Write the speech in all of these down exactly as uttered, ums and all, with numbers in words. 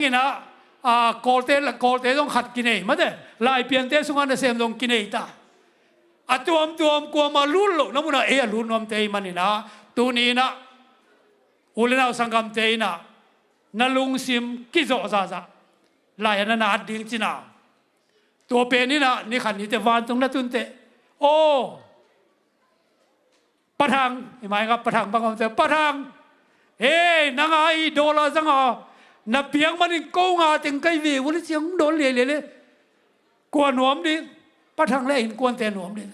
Inah, a, Kawlte, Kawlte zong khat kinei mate, Laipiante sungah nasem zong kinei ta. A tuamtuam kuamah lut lohna munah ei a lut nuamte i maninah, tuni inah u le nau sanggamte inah na lungsim kizawh zahzah lai a na na at ding cina. Tua pen inah ni khat nite vantung na tunteh, aw, Pa Thang, i mai ngah Pa Thang bang om te, Pa Thang, hei, nang a i dollar zanga na piak manin ko nga teng kai ve ua le ciang dol liailiai le kua nuam ding? Pa Thang le a innkuante nuam ding.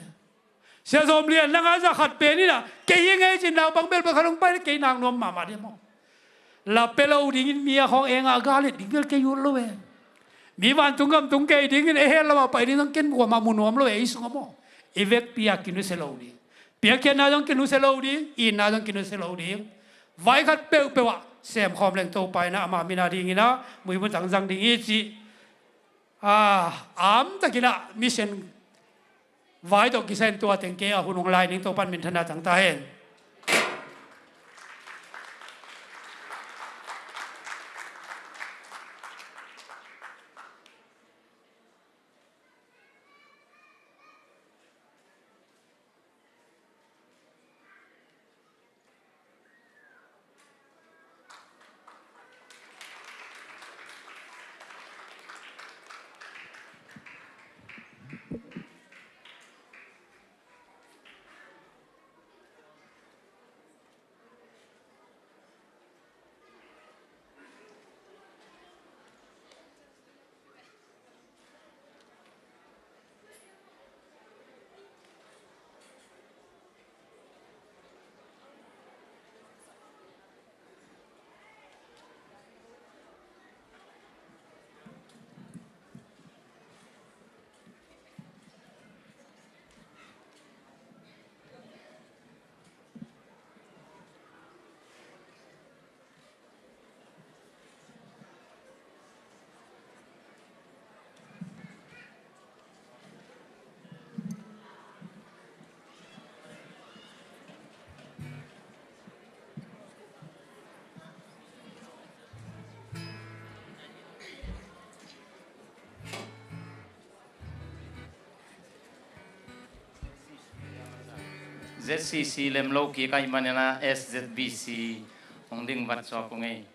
Sia Zom Lian, nang a za khat pen inah kei hi ngei cin, naupang belbel khat hong pai le kei nak nuam mahmah ding maw? La pia lo dingin mi a khawng enga a gal et ding bel kei ut lo e. Mi vantung gam tung kei dingin e hel lamah pai ding zong ken kuamah mu nuam lo e, i sungah maw? I vekpi a kinusia lo ding. Piakkhiatna zong kinusia lo ding, itna zong kinusia lo ding. Vai khat peuhpeuh ah semkhawm leng Topa inah ama min a dinginah muimun tangzang ding hi ci. A, amtakinah mission vai tawh kisai in tua teng kei a hun hong lai ning Topan minthanna tang ta hen. Z C C lem lo kik ahih maninah S Z B C hong ding vat suak ung ei.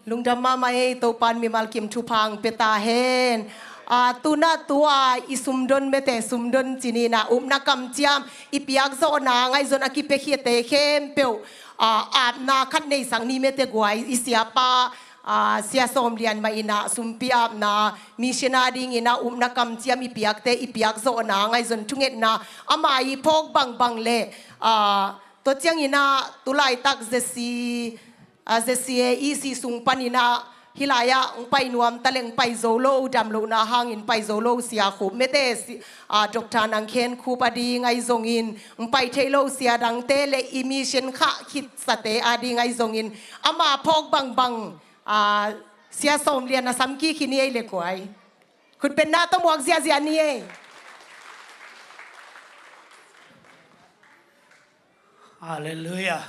Lungdam mahmah ei, Topan mimal kim thupha hong pia ta hen. A, tunah tua i sumdon mete, sumdon ci ni na, upna kamciam i piak zawhna ngaihzon a kipiakhiate khempeuh, a, apna khat neisak ni mete guai, i siapa, a, Sia Sawm Lian mah in ah sumpi apna, mission a dingin ah upna kamciam i piakte i piak zawhna ngaihzon thungetna, ama i phawk bangbang le, a, tua ciangin ah tulaitak Z C, a, Z C A E C sung panin ah hih lai-ah hong pai nuam ta leh hong pai zo lo, dam lohna hangin pai zo lo Sia Khup mete, si-, a, Doctor Nang Khen Khup a ding ahi zongin, hong pai thei lo sia dangte le i mission khah khitsate a ding ahi zongin, ama phawk bangbang, a, Sia Sawm Lian a sam kik hi ni ei le kuai. Khutbetna tawh muak ziahziah ni ei. Halleluiah.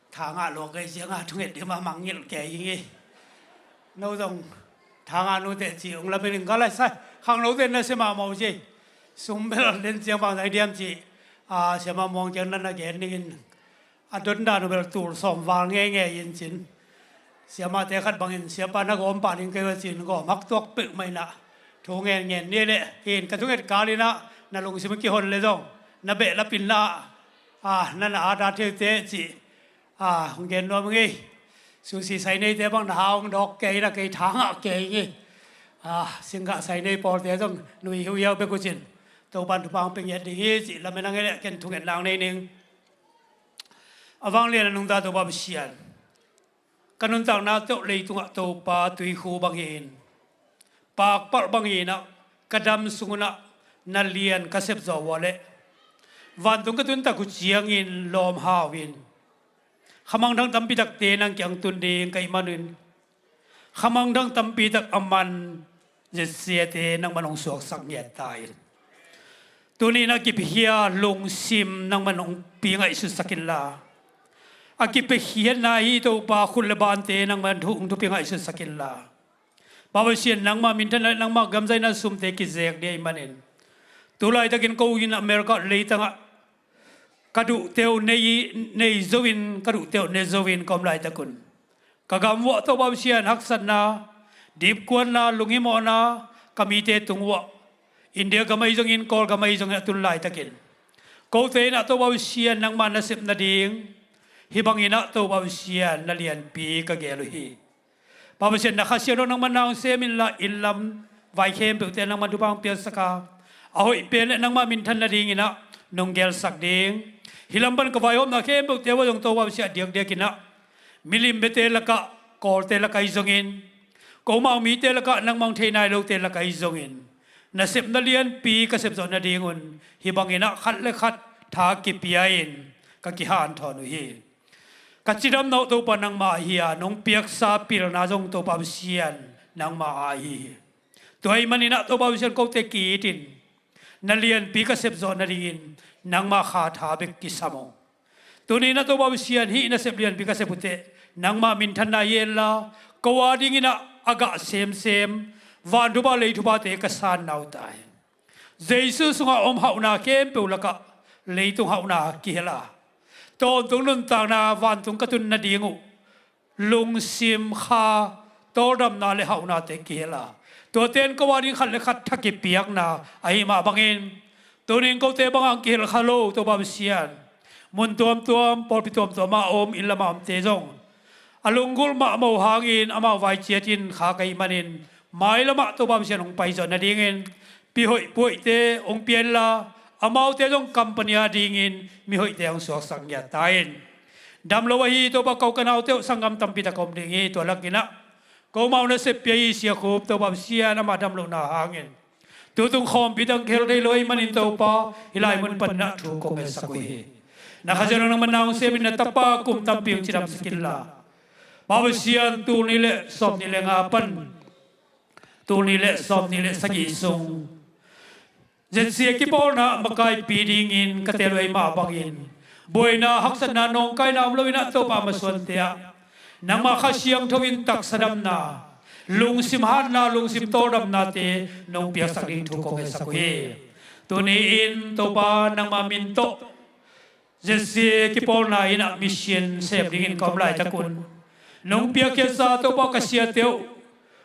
Tha ngah luak kei ciangah thunget ding mah mangngilh kei ing ei. No zong tha ngah nute ci ung lamin ing ka lai sai. Khangnote na sia mahmah uh ci. Sumbel den ciang bang zai diam ci. A, sia mahmah ung ciang na na gen dingin. A dotdan uh bel tul sawm val ngeingei in cin. Siamahte khat bangin siapa na gawm pah ding kei uh a cin gawm hak tuak peuhmah in ah thu ngenngen ni leh hin ka thunget kal in ah na lungsim kihon le zong na behlap in ah, a, na na ata theute cih, a, hong gen nuam ing ei. Susi sai neite bang na hau hong dawk kei in ah kei tha ngah kei ing ei. A, singgah sai nei pawlte zong nui hiuhiau bek uh cin Topan thupha hong pia ngiat ding hi cih lamen a ngei leh ken thunget lang nei ning. A vanglian a nungta Topa Pasian, ka nuntakna tawh leitungah Topa tuikhu bangin, pakpalh bangin ah ka dam sung un ah na lian ka sepzawh uh a leh vantung ka tuntak uh ciangin lawm hau in, khamangthang tampi takte nang kiang tun ding ka hih manun, khamangthang tampi tak a man Z C A te nangman hong suaksak ngiat ta in. Tuni in a kipiakhia lungsim nangman hong pi ngaihsutsak inla, a kipiakhiatna hi Topa khut le bante nangman thu hong thupi ngaihsutsak inla, Pasian nangmah minthanna le nangmah gamzaina sumte kizek ding ahih manin, tu laitakin ko in America leitangah ka duhte uh nei, nei zo in, ka duhte uh ne zo in ka om laitakun, ka gam uah Topa Pasian haksatna, dipkuatna, lunghimawhna ka mite tung uah, India gam ahi zongin, Kawlgam ahi zongin a tun laitakin, kote in ah Topa Pasian nangmah na sep nading hih bangin ah Topa Pasian na lianpi ka gel uh hi. Pasian na Kha Siangtho nangmah na hong sem inla, inn lam vai khempeuhte nangmah thupha hong piaksak a, a hoih pen le nangmah minthan nadingin ah nong gelsak ding. Hih lam pan ka vaihawmna khempeuhte uah zong Topa Pasian a diakdiakin ah milim biate lakah, Kawlte lakah ahi zongin, komau mite lakah nangmah hong thei nai lote lakah ahi zongin, na sepna lianpi ka sepzawh nadingun hih bangin ah khat le khat tha kipia in ka kihanthawn uh hi. Ka cidamna uh Topa nangmah ahi a, nong piaksa pilna zong Topa Pasian nangmah ahi hi. Tua ahih manin ah Topa Pasian kote ki-it in, na lianpi ka sepzawh nadingin nangmah kha tha bek kisam uh. Tuni in ah Topa Pasian hih na sep lianpi ka sep uh teh nangmah minthanna hi inla, ko a dingin ah a gah semsem vanthupha leithuphate ka sanna uh ta hi. Jesu sungah om hauhna khempeuh lakah leitung hauhna kihel a, tawntung nuntakna vantung ka tun nading uh lungsim, kha, tawldamna le hauhnate kihel a, tuate in ko a ding khat le khat tha kipiakna ahi mah bangin, tuni in kote bangah kihel kha lo Topa Pasian, mun tuamtuam, pawlpi tuamtuam ah om, inn lamah omte zong a lunggulh mahmah uh hangin amau vaiciat in khak ahih manin, mailamah Topa Pasian hong paizawh nadingin pi hoih pu hoihte hong pia inla, amaute zong company a dingin mi hoihte hong suaksak ngiat ta in. Dam lo ahi Topa, ko ka naute uh sanggam tampi tak om ding hi, tua lakin ah komau na seppih ahi Sia Khup Topa Pasian ama dam lohna hangin, tutung khawmpi dang khel thei lo ahih manin Topa, hih lai mun panin ah thu kong ngetsak uh hi. Na Kha Siangtho nangmah na hong sem in na tapa kum tampi hong cidamsak inla, Pasian tul nih le sawmnih le nga pan tul nih le sawmnih le sagih sung Z C A kipawlna makaipi dingin ka tel uh ahih mah bangin, buaina, haksatna, nawngkaina om loin ah Topa masuante ah nangmah Kha Siangtho in taksa damna, lungsim hatna, lungsim tawldamnate nong piaksak ding thu kong ngetsak uh hi. Tuni in Topa nangmah min tawh Z C A kipawlna in ah mission sem dingin ka om laitakun, Nong piakkhiatsa Topa ka siate uh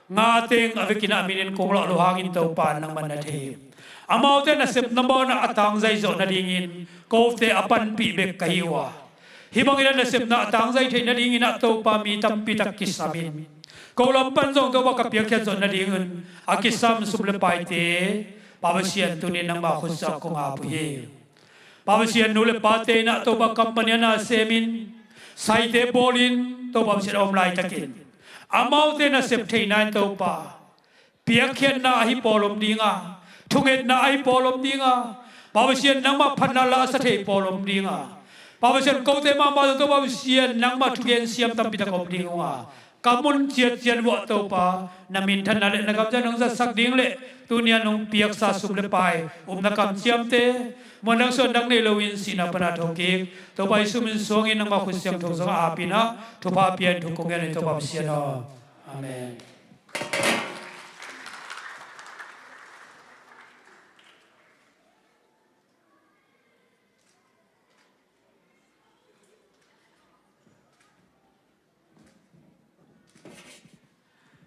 nga teng a vekin a min in kong lawh loh hangin Topa nangman na thei hi. Amaute nasepna mawhna a tangzai zawh nadingin kote a panpih bek ka hi uh a, hih bangin a nasepna a tangzai theih nadingin ah Topa mi tampi tak kisam in, ko lam pan zong Topa ka piakkhiat zawh nadingin a kisam sum le paite Pa Pasian tunin nangma khutsak kong ap uh hi. Pa Pasian nu le pate in ah Topa company a na semin, saite bawlin Topa Pasian a om laitakin amaute nasep theihna in Topa piakkhiatna ahi pawl om dinga, thungetna ahi pawl om dinga, Pa Pasian nangmah phatna la sa thei pawl om dinga, Pa Pasian kote mahmah zong Topa Pasian nangmah thugen siam tampi tak om ding unga, ka mun ciatciat vuah Topa na minthanna le na gamzat nong zatsak ding le tunia nong piaksa sum le pai upna kamciamte muan dang suan dang nei loin sihna pana thokik Topa Jesu min suangin nangma khut siangtho zong a apin ah thupha pian thu kong ngen in Topa Pasian aw. Amen.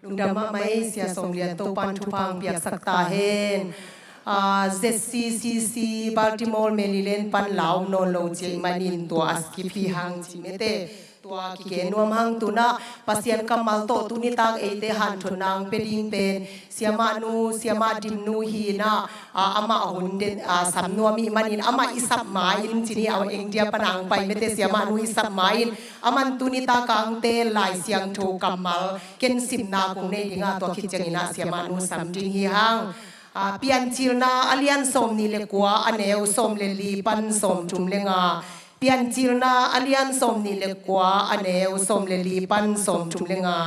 Lungdam mahmah ei Sia Sawm Lian, Topan thupha hong piaksak ta hen. Ah, Z C C C Baltimore, Maryland pan la om nawn lo cih manin tua a skip hi hang ci mete. Tua kigen nuam hang tunah Pasian kammal tawh tuni tak eite hanthotna hong pia ding pen siamah nu, siamah dim nu hi inah, ah, amah hun den, ah, sam nuam ih manin amah i sap ma-in cini a eng dia pana hong pai mete siamah nu i sap ma-in aman tuni tak a hong teel Lai Siangtho kammal ken simna kong nei dingah tua khit ciangin ah siamah nu sam ding hi hang. Ah, Piancilna a lian sawm nih le kua a neu sawm le li pan sawm thum le nga. Piancilna a lian sawm nih le kua a neu sawm le li pan sawm thum le nga.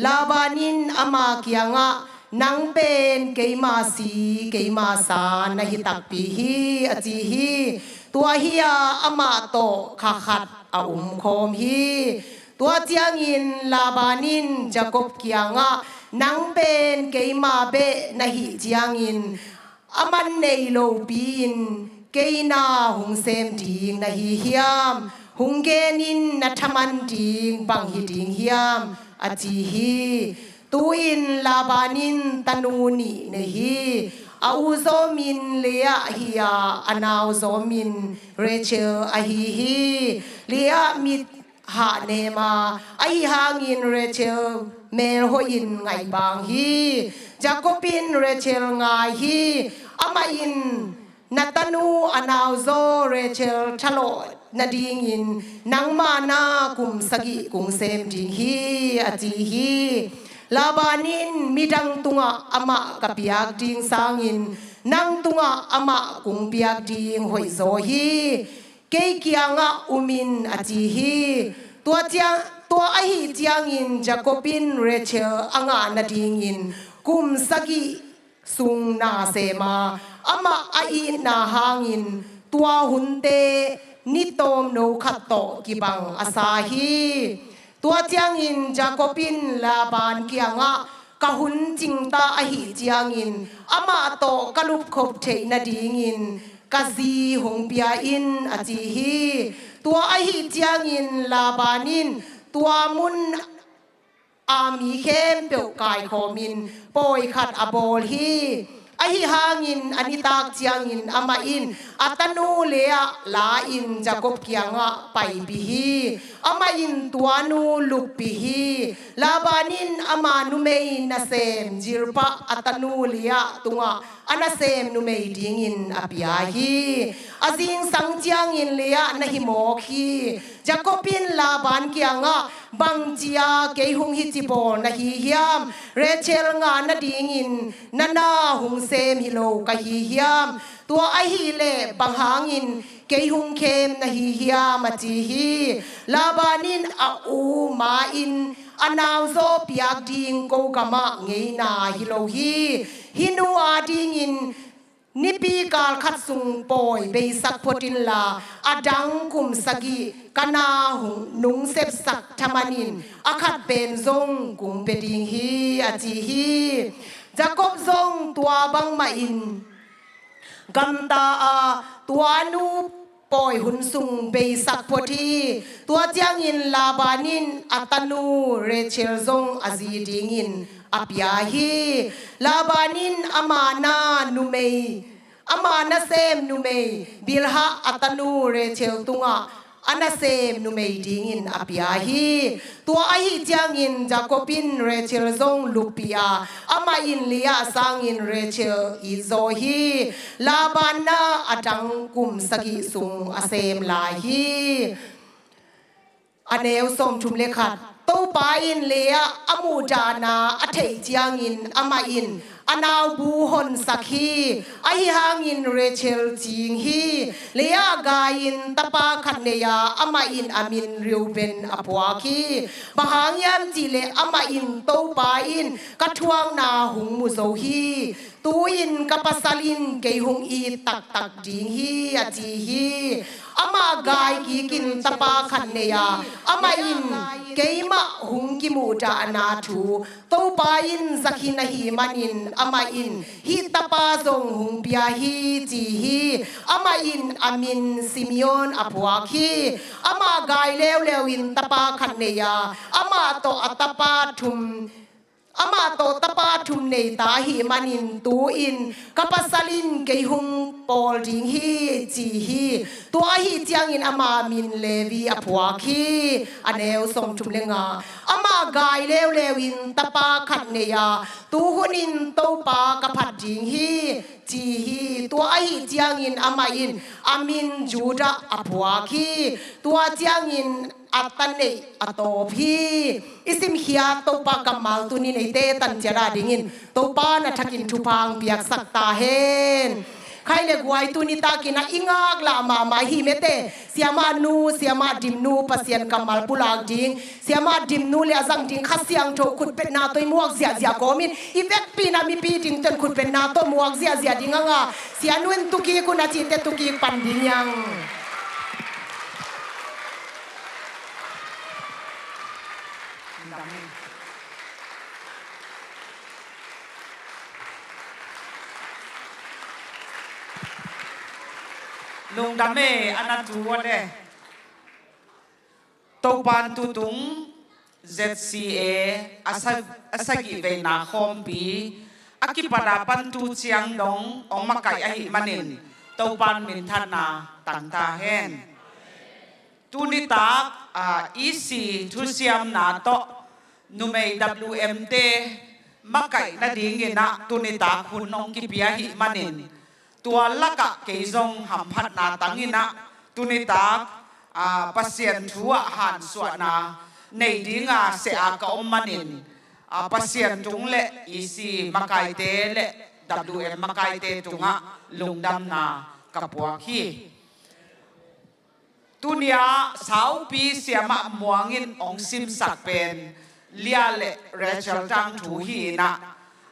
Laban in ama kiangah, "Nang pen keima si keima sa na hi takpi hi," a ci hi. Tua hi-a amah tawh kha khat a umkhawm hi. Tua ciangin Laban in Jacob kiangah, "Nang pen keima beh na hih ciangin a man nei lopi-in kei na hong sem ding na hi hiam? Hong genin na thaman ding bang hi ding hiam?" a ci hi. Tu-in Laban in tanu nih nei hi. A u zawmin Leah hi-a, a nau zawmin Rachel ahi hi. Leah mit hah nem a, ahi hangin Rachel mel hoihin ngaihbang hi. Jacob in Rachel ngai hi. Amah in, "Na tanu a nauzaw Rachel thalawh nadingin nangma na kum sagih kong sem ding hi," a ci hi. Laban in, "Midang tungah amah ka piak ding sangin nang tungah amah kong piak ding hoihzaw hi. Kei kiangah um in," a ci hi. Tua ciang, tua ahi ciangin Jacob in Rachel a ngah nadingin kum sagih sung na sem a, amah a itna hangin tua hunte ni tawmno khat tawh kibang a sa hi. Tua ciangin Jacob in Laban kiangah, "Ka hun cingta ahi ciangin amah tawh ka lupkhop theih nadingin ka zi hong pia in," a ci hi. Tua ahi ciangin Laban in tua mun a mi khempeuh kaikhawmin pawi khat a bawl hi. Ahi hangin a nitak ciangin amah in a tanu Leah la-in Jacob kiangah paipih hi. Amah in tua nu luppih hi. Laban in ama numei nasem Zilpah a tanu Leah tungah a nasem numei dingin a pia hi. A zingsang ciangin Leah na hi mawk hi. Jacob in Laban kiangah, "Bangci-a kei hong hici bawl na hi hiam? Rachel ngah nadingin na na hong sem hi lo ka hi hiam? Tua ahih leh bang hangin kei hong khem na hi hiam?" a ci hi. Laban in a u ma-in a nauzaw piak ding ko gamah ngeina hi lo hi. Hih nu adingin nipi kal khat sung pawi beisak phot inla, a dang kum sagih ka na hong nung sepsak thaman in a khat pen zong kong pia ding hi, a ci hi. Jacob zong tua bangmahin gamta a, tua nu pawi hun sung beisak phot hi. Tua ciangin Laban in a tanu Rachel zong a zi dingin a pia hi. Laban in ama na numei, ama nasem numei Bilhah a tanu Rachel tungah a nasem numei dingin a pia hi. Tua ahih ciangin Jacob in Rachel zong luppih a, amah in Leah sangin Rachel it zaw hi. Laban na a dang kum sagih sung a sem lai hi. A neu sawmthum le khat. Topa in Leah a muhdahna a theih ciangin amah in a naubu honsak hi. Ahi hangin Rachel cing hi. Leah gai-in tapa khat nei a, amah in a min Reuben a phuak hi. Bang hang hiam cih leh amah in Topa in ka thuakna hong mu zo hi. Tu-in ka pasal in kei hong it taktak ding hi, a ci hi. Amah gai kikin tapa khat nei a, amah in keimah hong kimuhdahna thu Topa in za khin ahih manin amah in hih tapa zong hong pia hi, ci hi. Amah in a min Simeon a phuak hi. Amah gai leuleu in tapa khat nei a, amah tawh a tapa thum, amah tawh tapa thum nei ta ahih manin tu-in ka pasal in kei hong pawl ding hi, ci hi. Tua ahih ciangin ama min Levi a phuak hi. A neu sawmthum le nga. Amah gai leuleu in tapa khat nei a, tu hunin Topa ka phat ding hi, ci hi. Tua ahih ciangin amah in a min Judah a phuak hi. Tua ciangin a ta neih a tawp hi. I simkhiat Topa kammal tuni-in eite tanciat a dingin Topa na thakin thupha hong piaksak ta hen. Khai le guai, tuni takin a i ngaklah mahmah hi mete. Siamah nu, Siamah Dim nu, Pasian kammal pulak ding, Siamah Dim nu le a zang ding Kha Siangtho khutbetna tawh i muak ziahziah kawmin i vekpi-in a mipi ding ten khutbetna tawh muak ziahziah ding a ngah. Sia nu in tu kik un, a cihte tu kik pan ding hi hang. Lungdam e, a na tu ua de. Topan tutung Z C A a sa-, a sagih veina khawmpi a kipat a pan tu ciang dong hong makaih ahih manin Topan minthanna tang ta hen. Tunitak, ah, E C thusiamna tawh numei W M te makaih nadingin ah tunitak hun hong kipia ahih manin, tua lakah kei zong hamphatna tangin ah tunitak, ah, Pasian thu ah hansuahna nei dinga seh a ka om manin, ah, Pasian tung le E C makaite le W M makaite tungah lungdamna ka puak hi. Tuni-ah saupi Siamah Muang in hong simsak pen Leah le Rachel tangthu hi-in ah,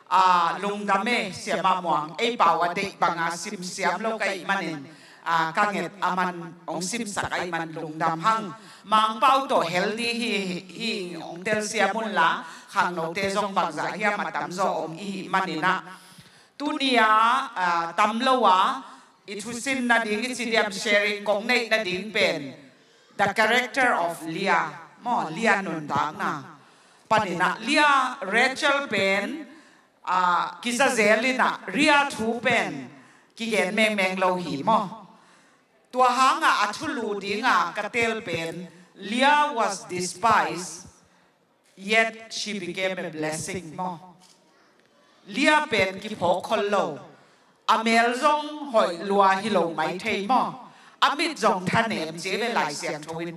ah, lungdam e Siamah Muang, ei pau a deih banga simsiam lo ka hih manin, ah, ka nget a man hong simsak ahih man lungdam hang. Mangpau tawh healthy hi, hi, hong telsiam unla, khangnote zong bangzah hiam a tamzaw om i hih manin ah. Tuni-ah, ah, tam lo a i thusin nading i ci diam, sharing kong neih nading pen The Character of Leah, maw, Leah nuntakna panin ah, Leah, Rachel pen, ah, kizazel in ah Leah thu pen kigen mengmeng lo hi maw. Tua hangah a thulu dinga ka teel pen, Leah was despised, yet she became a blessing maw. Leah pen kiphawk khol lo. A mel zong hoih lua hi lo mai thei maw. A mit zong thanem ci ve Lai Siangtho in.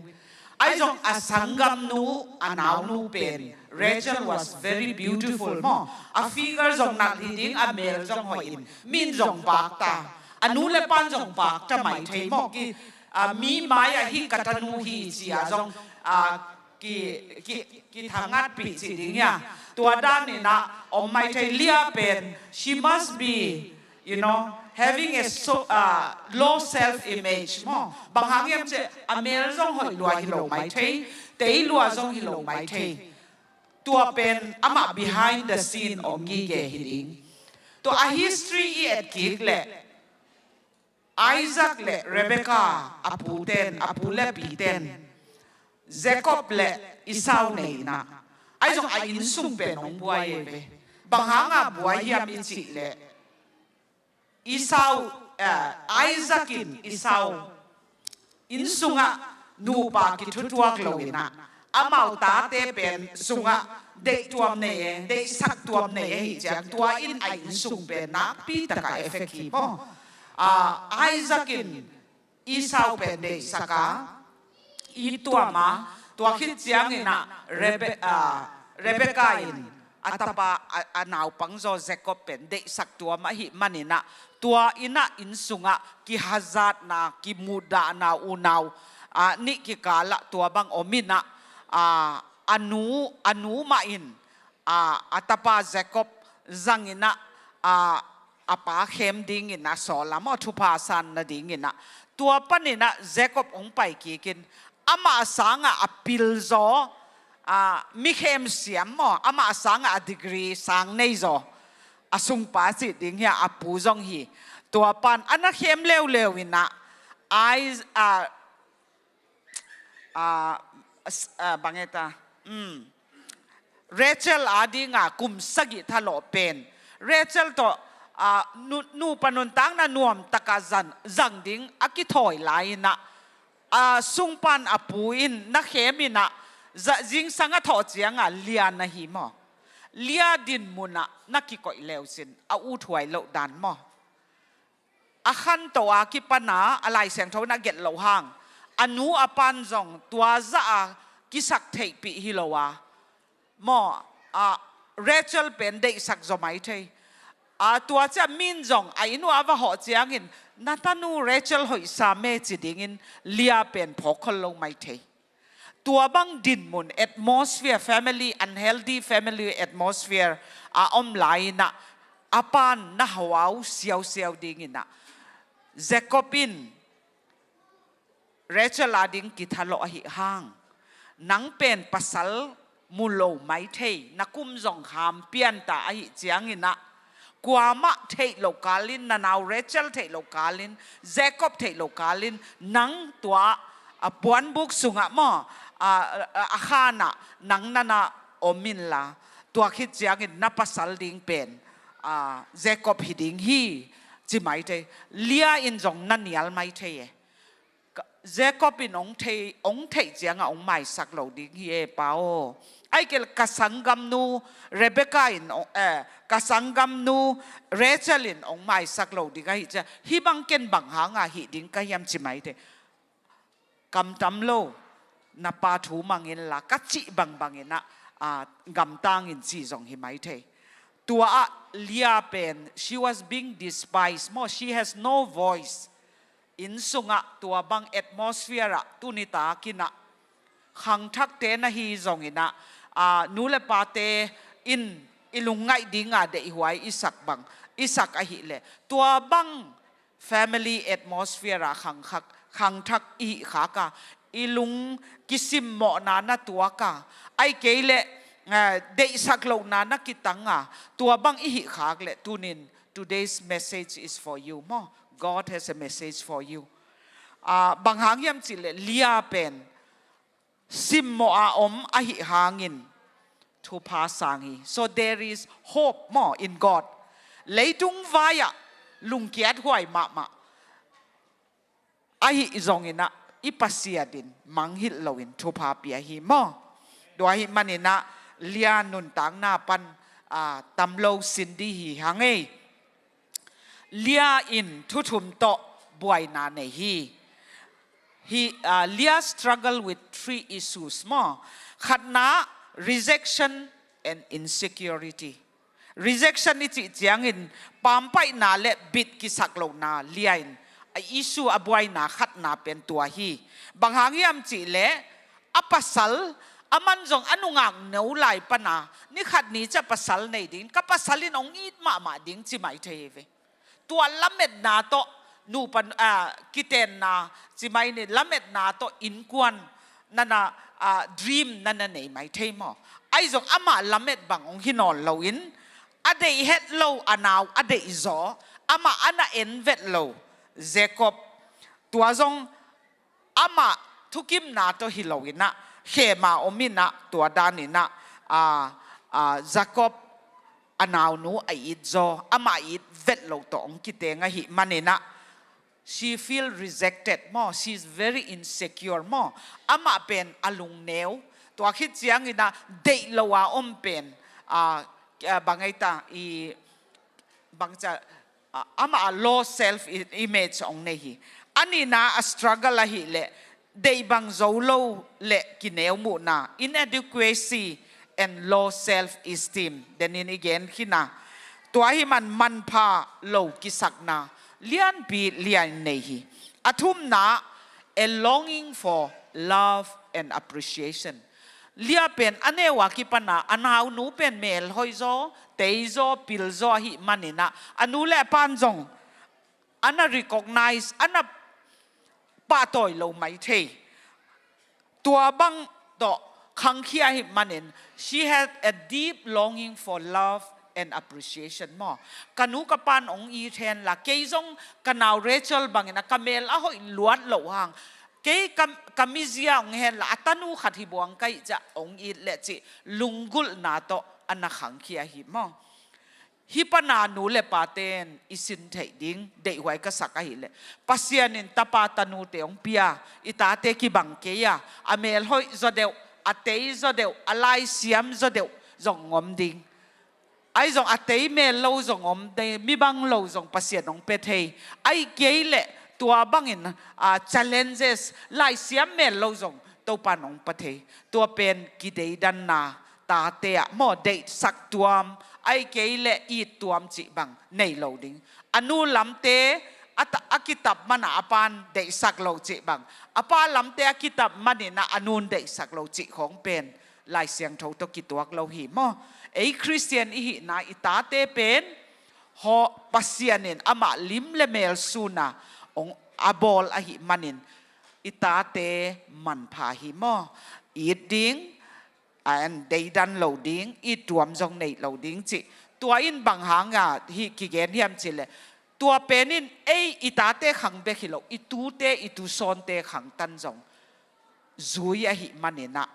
Ahi zong a sanggamnu, a naunu pen Rachel was very beautiful maw. A figure zong nalh hi ding, a mel zong hoih in, min zong pakta. A nu le pan zong pakta mai thei maw. Ki, a, mi mai-ah hih ka tanu hi ci-a zong, a, ki, ki, kithangatpih cih ding hia. Tua danin ah om mai thei. Leah pen, she must be, you know, having a so, uh, low self image maw. Bang hang hiam cih leh a mel zong hoih lua hi lo mai thei, tei lua zong hi lo mai thei. Tua pen amah behind the scene om gige hi ding. Tua a history i et kik leh Isaac le Rebekah a puten, a pu le piten Jacob le Esau nei inah, ahi zong a innsung pen hong buai ei ve. Bang hanga buai hiam i cih leh Esau, eh, Isaac in Esau innsungah nupa kithutuak lo inah, amau tate pen sungah deih tuam nei e, deihsak tuam nei e, hi ciang tua in a innsung pen nakpi taka effect hi maw. Ah, Isaac in Esau pen deihsak a, it tuam a, tua khit ciang inah Rebe-, ah, Rebekah in a tapa, a, a naupang zaw Jacob pen deihsak tuam ahih man inah, tua inah innsungah kihazatna, kimuhdahna, unau, ah, nih kikalah tua bang om inah, ah, a nu, a nu mah in, ah, a tapa Jacob zang inah, ah, a pa khem dingin a sawl a maw, thupha san nadingin ah. Tua pan inah Jacob hong pai kikin, amah sangah a pil zaw, ah, mi khem siam maw, amah sangah a degree sang nei zaw, a sungpa cih ding hi a, a pu zong hi. Tua pan a na khem leuleu inah, Is-, ah, ah, s-, ah, bang e ta, um, Rachel adinga kum sagih thalawh pen, Rachel tawh, ah, nu-, nupa nuntakna nuam taka zan-, zang ding a kithawi lai inah, ah, sungpan a pu in na khem inah, za-, zingsang a thawh cianga Leah na hi maw. Leah din munah na kikoih leucin a uthuai loh dan maw. A khanto a kipana a Lai Siangtho na gelh loh hang, a nu a pan zong tua zah a kisak theihpih hi lo a maw, a, Rachel pen deihsak zaw mai thei. A, tua ciah min zong a inn uh a va hawh ciangin, na tanu Rachel hoihsa me ci dingin Leah pen phawk khol lo mai thei. Tua bang dinmun, atmosphere, family, unhealthy family atmosphere a om lai inah, a pan na hawau siausiau ding inah, Jacob in Rachel ading kithalawh ahih hang, nang pen pasal mu lo mai thei, na kum zong ham pianta ahih ciang inah, kuamah theih lo kalin, na nau Rachel theih lo kalin, Jacob theih lo kalin, nang tua, a, puanbuk sungah maw, a, a, a khanah nang nana om inla, tua khit ciangin na pasal ding pen, a, Jacob hi ding hi, ci mai thei. Leah in zong na nial mai thei e. Ka-, Jacob in hong thei, hong theih ciangah hong maisak lo ding hi e pa aw. Ahih kei leh ka sanggamnu Rebekah in hong, eh, ka sanggamnu Rachel in hong maisak lo ding ahi ciang, hih bang ken bang hanga hih ding ka hiam ci mai thei. Kamtam lo, na pa thu mang inla, ka cih bangbang inah, ah, gamtang in ci zong hi mai thei. Tua ah Leah pen, she was being despised maw, she has no voice. Inn sungah tua bang atmosphere ah tuni takin ah khangthakte na hi zongin ah, aa, nu le pate in i lungngaih dinga deihhuai i sak bang, i sak ahih leh tua bang family atmosphere ah khangkhak, khangthak i hih khak a, i lung kisimmawhna na tuak a, ahih kei leh, aa, deihsak lohna na kitang a, tua bang i hih khak leh tunin today's message is for you maw. God has a message for you. Ah, bang hang hiam cih leh Leah pen simmawh a om ahih hangin thupha sang hi. So there is hope maw in God. Leitung vai-ah lungkiat huai mahmah ahih zongin ah i Pasian in mangngilh loin thupha pia hi maw. Tua ahih manin ah Leah nuntakna pan, ah, tam lo sin ding hi hang ei. Leah in thu thum tawh buaina nei hi. Hi, ah, Leah struggle with three issues maw. Khatna, rejection and insecurity. Rejection i cih ciangin pampaihna le bit kisak lohna Leah in a issue, a buaina khatna pen tua hi. Bang hang hiam cih leh a pasal, aman zong a nungak no lai pana ni khat ni ciah pasal nei dingin, ka pasal in hong it mahmah ding ci mai thei hi ve. Tua lametna tawh nupa, ah, kitenna ci mai ni, lametna tawh innkuan nana, ah, dream nana nei mai thei maw. Ahi zong amah lamet bang hong hi nawn loin, a deih het lo a nau a deih zaw, amah a na en vet lo Jacob, tua zong amah thukimna tawh hi lo in ah, khem a om in ah, tua dan in ah, a, a, Jacob a naunu a it zaw, amah it vet lo tawh hong kiteng ahih manin ah, she feel rejected maw, she is very insecure maw, amah pen a lungneu, tua khit ciangin ah deih lo a om pen, a, a, bang ei ta, i, bangcia, a, amah a low self i-, image hong nei hi. A nihna a struggle ahih leh, deih bang zo lo le kineu muhna, inadequacy and low self esteem, denin i gen khin a. Tua ahih man manpha lo kisakna lianpi lian nei hi. A thumna, a longing for love and appreciation. Lia pen a neu a kipan a, a naunu pen melhoih zaw, tei zaw, pil zaw ahih manin ah, a nu le a pa'n zong a na recognize, a na pahtawi lo mai thei. Tua bang tawh khangkhia ahih manin, she had a deep longing for love and appreciation maw. Ka nu ka pa'n hong it hen la, kei zong ka nau Rachel bangin ah ka mel a hoih luat loh hang, kei ka, ka mizia hong hen la, a tanu khat hi buang ka hih ciah hong it leh cih lunggulhna tawh a na khangkhia hi maw. Hih pan a nu le pate'n i sin theih ding deihhuai ka sak ahih leh, Pasian in tapa tanute hong pia, i tate kibang kei a, a melhoih zaw deuh, a tei zaw deuh, a laisiam zaw deuh zong hong om ding. Ahi zong a tei mel lo zong om ding, mi bang lo zong Pasian hong pia thei. Ahih kei leh tua bangin, a, challenges, laisiam mel lo zong Topa'n hong pia thei. Tua pen kideidanna, tate ah maw, deihsak tuam, ahih kei leh it tuam cih bang nei lo ding. A nu lamte a ta-, a kitap man a a pa'n deihsak lo cih bang, a pa lamte a kitap manin ah a nu'n deihsak lo cih khawng pen Lai Siangtho tawh kituak lo hi maw. Ei Khristian i hihna, i tate pen hawh, Pasian in amah lim le mel sun a hong a bawl ahih manin, i tate manpha hi maw. It ding, a, an deidan lo ding, it tuam zong nei lo ding cih. Tua in bang hang a hih kigen hiam cih leh, tua pen in ei i tate khang bek hi lo, i tute, i tusawnte khangtan zong zui ahih manin ah,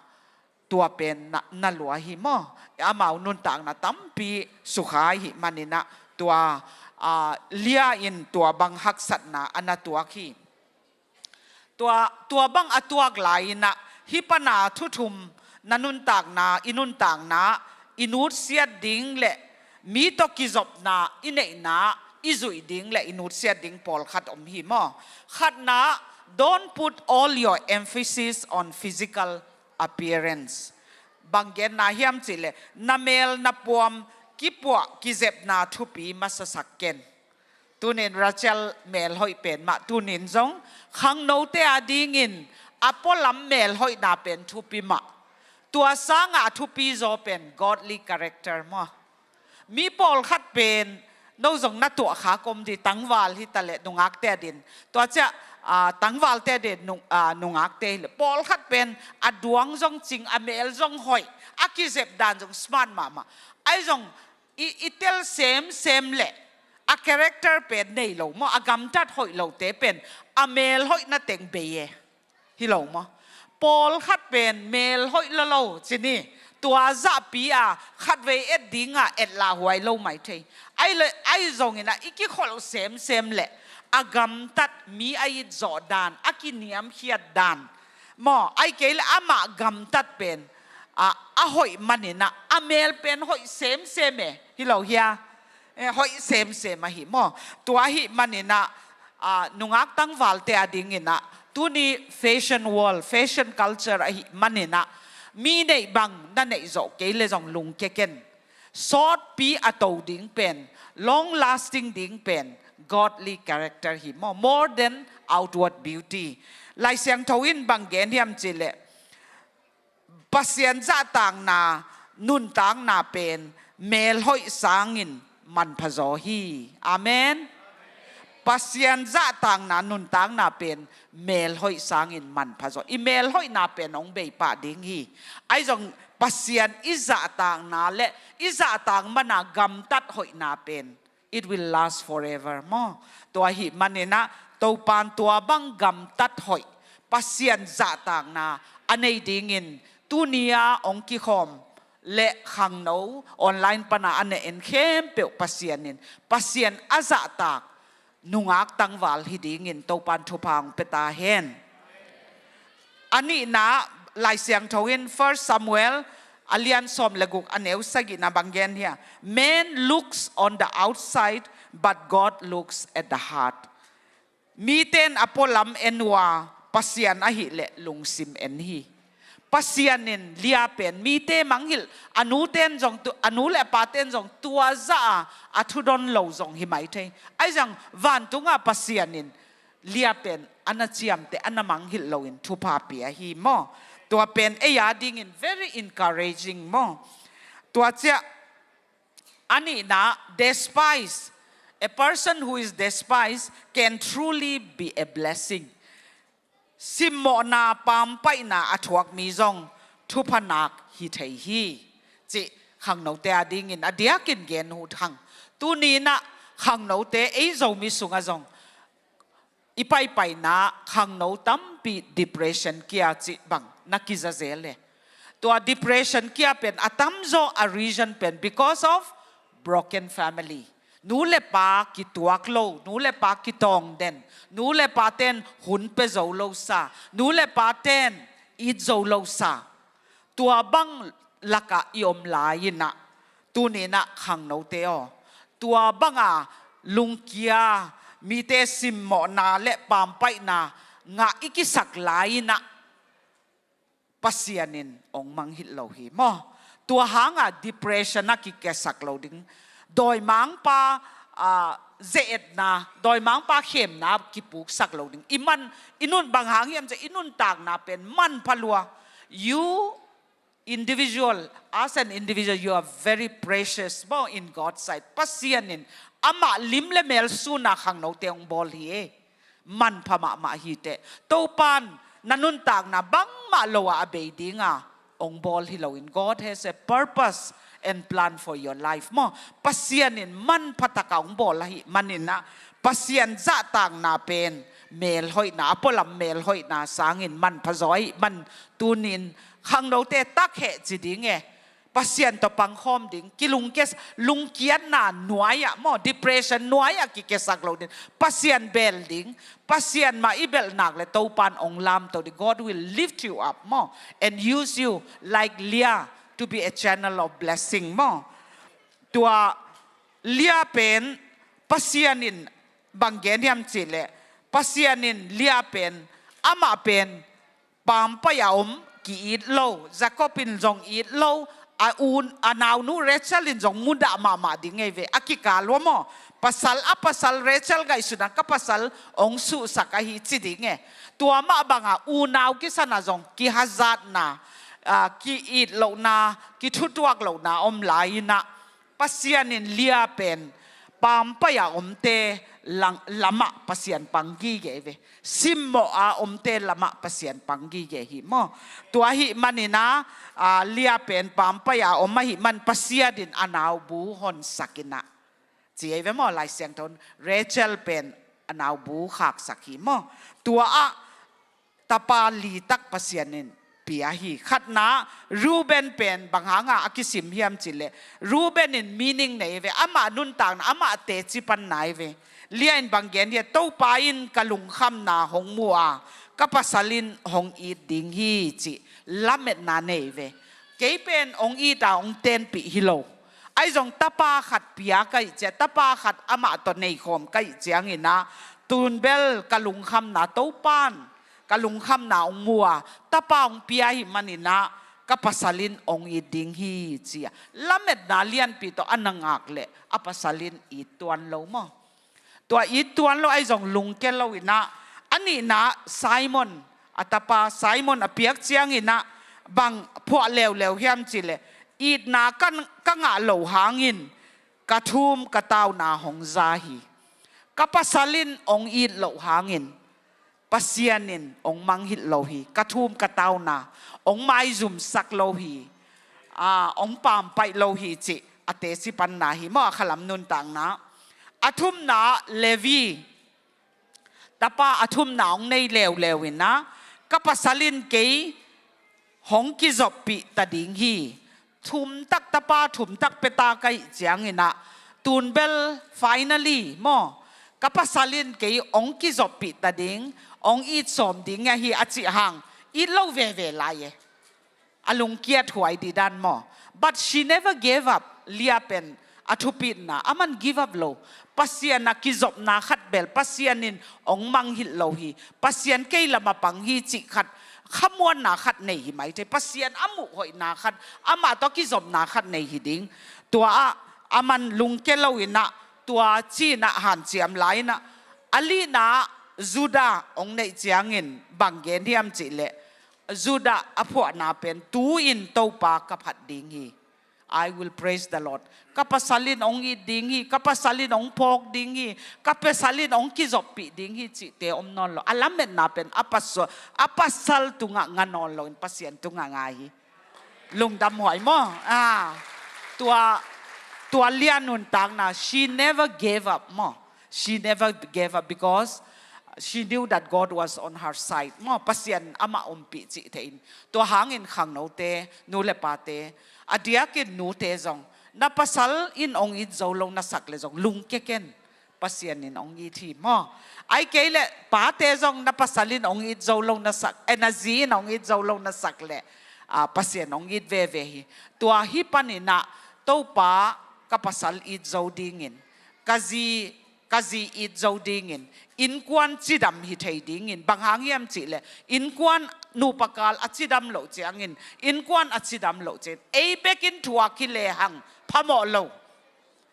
tua pen na, na lua hi maw. Amau nuntakna tampi sukha ahih manin ah, tua, a, Lia in tua bang haksatna a na tuak hi. Tua, tua bang a tuak lai-in ah, hih pan a thu thum, na nuntakna, i nuntakna, i nutsiat ding le mi tawh kizopna i neihna i zuih ding le i nutsiat ding pawlkhat om hi maw. Khatna, don't put all your emphasis on physical appearance. Bang genna hiam cih leh, na mel na puam kipuah kizepna thupi masasak ken. Tunin Rachel melhoih pen mah, tunin zong khangnote a dingin a pualam melhoihna pen thupi mah. Tua sangah a thupi zaw pen godly character maw. Mi pawlkhat pen, no zong na tuahkhak om di, tangval hi ta leh nungakte a din. Tua ciah, a, tangvalte a din nung-, a, nungakte hi leh, pawlkhat pen a duang zong cing, a mel zong hoih, a kizep dan zong smart mahmah. Ahi zong i, i tel semsem leh a character pen nei lo maw, a gamtat hoih lote pen a mel hoihna teng bei e. Hi lo maw? Pawlkhat pen mel hoih lolo ci ni, tua zahpi a khatvei et ding a et lah huai lo mai thei. Ahi le, ahi zongin ah i kikholh semsem leh a gamtat, mi a it zawh dan, a kiniamkhiat dan maw, ahi kei leh amah gamtat pen, a, a hoih manin ah, a mel pen hoih semsem e, hi lo hia? Eh, hoih semsem ahi maw. Tua ahih manin ah, a, nungak tangvalte a dingin ah, tuni fashion world, fashion culture ahih manin ah, mi neih bang na neih zawh kei leh zong lungkia ken. Sawtpi a to ding pen, long lasting ding pen godly character hi maw, more than outward beauty. Lai Siangtho in bang gen hiam cih leh, Pasian zahtakna nuntakna pen mel hoih sangin manpha zaw hi. Amen. Pasian zahtakna nuntakna pen mel hoih sangin manpha zaw. I mel hoihna pen hong bei pah ding hi. Ahi zong Pasian i zahtakna le i zahtak man a gamtat hoihna pen, it will last forever maw. Tua ahih manin ah, Topan tua bang gamtat hoih, Pasian zahtakna a nei dingin tuni-a hong kikhawm le khangno online pana a na en khempeuh Pasian in Pasian a zahtak nungak tangval hi dingin Topan thupha hong pia ta hen. A nihna Lai Siangtho in First Samuel a lian sawm le guk a neu sagihna bang gen hiam? "Man looks on the outside, but God looks at the heart." Mite in a pualam en uh a, Pasian ahih leh lungsim en hi. Pasian in Leah pen mite mangngilh, a nu ten zong tu, a nu le a pa ten zong tua zah a, a thudon lo zong hi mai thei. Ahi zong vantunga Pasian in Leah pen a na ciamteh, a na mangngilh loin thupha pia hi maw. Tua pen ei a dingin very encouraging maw. Tua ciah a nihna, despise. A person who is despised can truly be a blessing. Simmawhna, pampaihna a thuak mi zong thupha nak hi thei hi, cih khangnote a dingin a diakin gen uh hang. Tuni-in ah khangnote ei Zomi sungah zong i paipaina khangno tampi depression kia cih bang na kiza zel e. Tua depression kia pen a tamzaw a reason pen because of broken family. Nu le pa kituak lo, nu le pa kitawngden, nu le pa ten hun pia zo lo sa, nu le pa ten it zo lo sa. Tua bang lakah i om lai-in ah, tuni-in ah khangnote aw, tua banga lungkia, mite simmawhna le pampaihna ngah i kisak lai-in ah Pasian in hong mangngilh lo hi maw. Tua hanga depression a kikesak lo ding. Dawimangpa, ah, ze-etna, dawimangpa khemna kipuksak lo ding. I man, i nun bang hang hiam cih leh i nuntakna pen manpha lua. You individual, as an individual, you are very precious maw in God's sight. Pasian in amah lim le mel suna khangnote hong bawl hi e. Manpha mahmah hi teh. Topan na nuntakna bangmah lo-a a bei dinga hong bawl hi loin, God has a purpose and plan for your life maw. Pasian in manpha taka hong bawl ahih manin ah, Pasian zahtakna pen melhoihna, a pualam melhoihna sangin manpha zaw ahih man, tunin khangnote takheh ci ding e. Pasian tawh pangkhawm ding, kilungkia, lungkiatna nuai-ah maw, depression nuai-ah kikesak lo ding. Pasian bel ding, Pasian mah i belh nak le Topan hong lamto ding. God will lift you up maw, and use you like Leah to be a channel of blessing maw. Tua Leah pen Pasian in bang gen hiam cih leh, Pasian in Leah pen, amah pen pampai a om, ki-it lo, Jacob in zong it lo, a u, a naunu Rachel in zong mudah mahmah ding ei ve, a kikal uh maw. Pasal, a pasal Rachel ngaihsutna, ka pasal hong suhsak ahi ci ding e. Tua mah banga unau kisana zong kihazatna, ah, ki-it lohna, kithutuak lohna om lai-in ah, Pasian in Leah pen pampai a omte lang, lamah Pasian pang gige ve. Simmawh a omte lamah Pasian pang gige hi maw. Tua ahih manin ah, ah, Leah pen pampai a om ahih man Pasian in a naubu honsak in ah, ci ei ve maw, Lai Siangtho in Rachel pen a naubu khaksak hi maw. Tua ah tapa litak Pasian in pia hi. Khatna, Reuben pen bang hanga a kisim hiam cih leh, Reuben in meaning nei ve, amah nuntakna, amah teci panna ei ve. Leah in bang gen hiam, Topa in ka lungkhamna hong mu a, ka pasal in hong it ding hi cih lametna nei ve. Kei pen hong it a hong tenpih hi lo. Ahi zong tapa khat pia ka hih ciang, tapa khat amah tawh neikhawm ka hih ciangin ah, tun bel ka lungkhamna Topan ka lungkhamna hong mu a, tapa hong pia ahih manin ah, ka pasal in hong it ding hi ci-a lametna lianpi tawh a na ngak leh a pasal in it tuan lo maw. Tua it tuan lo, ahi zong lungke lo in ah, a nihna Simon, a tapa Simon a piak ciangin ah bang phuah leuleu hiam cih leh, itna ka, ka ngah loh hangin ka thum ka tauna hong za hi. Ka pasal in hong it loh hangin Pasian in hong mangngilh lo hi. Ka thum ka tauna hong maizumsak lo hi. Ah, hong pampaih lo hi cih a teci panna hi maw, a khalam nuntakna. A thumna, Levi. tapa a thumna hong nei leuleu in ah, ka pasal in kei hong kizoppih ta ding hi. Thumtak tapa, thumtak pia ta ka hih ciangin ah, tun bel finally maw, ka pasal in kei hong kizoppih ta ding, hong it sawm ding ahi a cih hang, it lo veve lai e. A lungkiat huai dih dan maw. But she never gave up. Leah pen a thupitna, aman give up lo. Pasian a kizopna khat bel, Pasian in hong mangngilh lo hi. Pasian kei lam a pang hi cih khat, khamuanna khat nei hi mai thei. Pasian a muh hoihna khat, amah tawh kizopna khat nei hi ding. Tua ah aman lungke lo in ah, tua ci-in ah hanciam lai in ah, a lihna Judah hong neih ciangin bang gen hiam cih leh, Judah a phuahna pen, tu-in Topa ka phat ding hi. I will praise the Lord. Ka pasal in hong it ding hi, ka pasal in hong phawk ding hi, ka pasal in hong kizoppih ding hi cihte om nawn lo. A lametna pen a pasal, a pasal tungah nga nawn lo in Pasian tungah nga hi. Lungdam huai maw. Ah, tua, tua Leah nuntakna, she never gave up maw. She never gave up because she knew that God was on her side. Maw, Pasian amah ompih cih thei in. Tua hangin khangnote, nu le pate, a diakin nute zong, na pasal in hong it zo lo na sak leh zong, lungke ken. Pasian in hong it hi maw. Ahih kei leh pate zong, na pasal in hong it zo lo na sak, eh, na zi in hong it zo lo na sak leh, ah, Pasian hong it veve hi. Tua hi panin ah, Topa, ka pasal it zo dingin, ka zi, ka zi it zo dingin, innkuan cidam hi thei dingin, bang hang hiam cih leh, innkuan nupa kal a cidam loh ciangin, innkuan a cidam loh ciangin, ei bekin thuak hi lehang phamawh lo.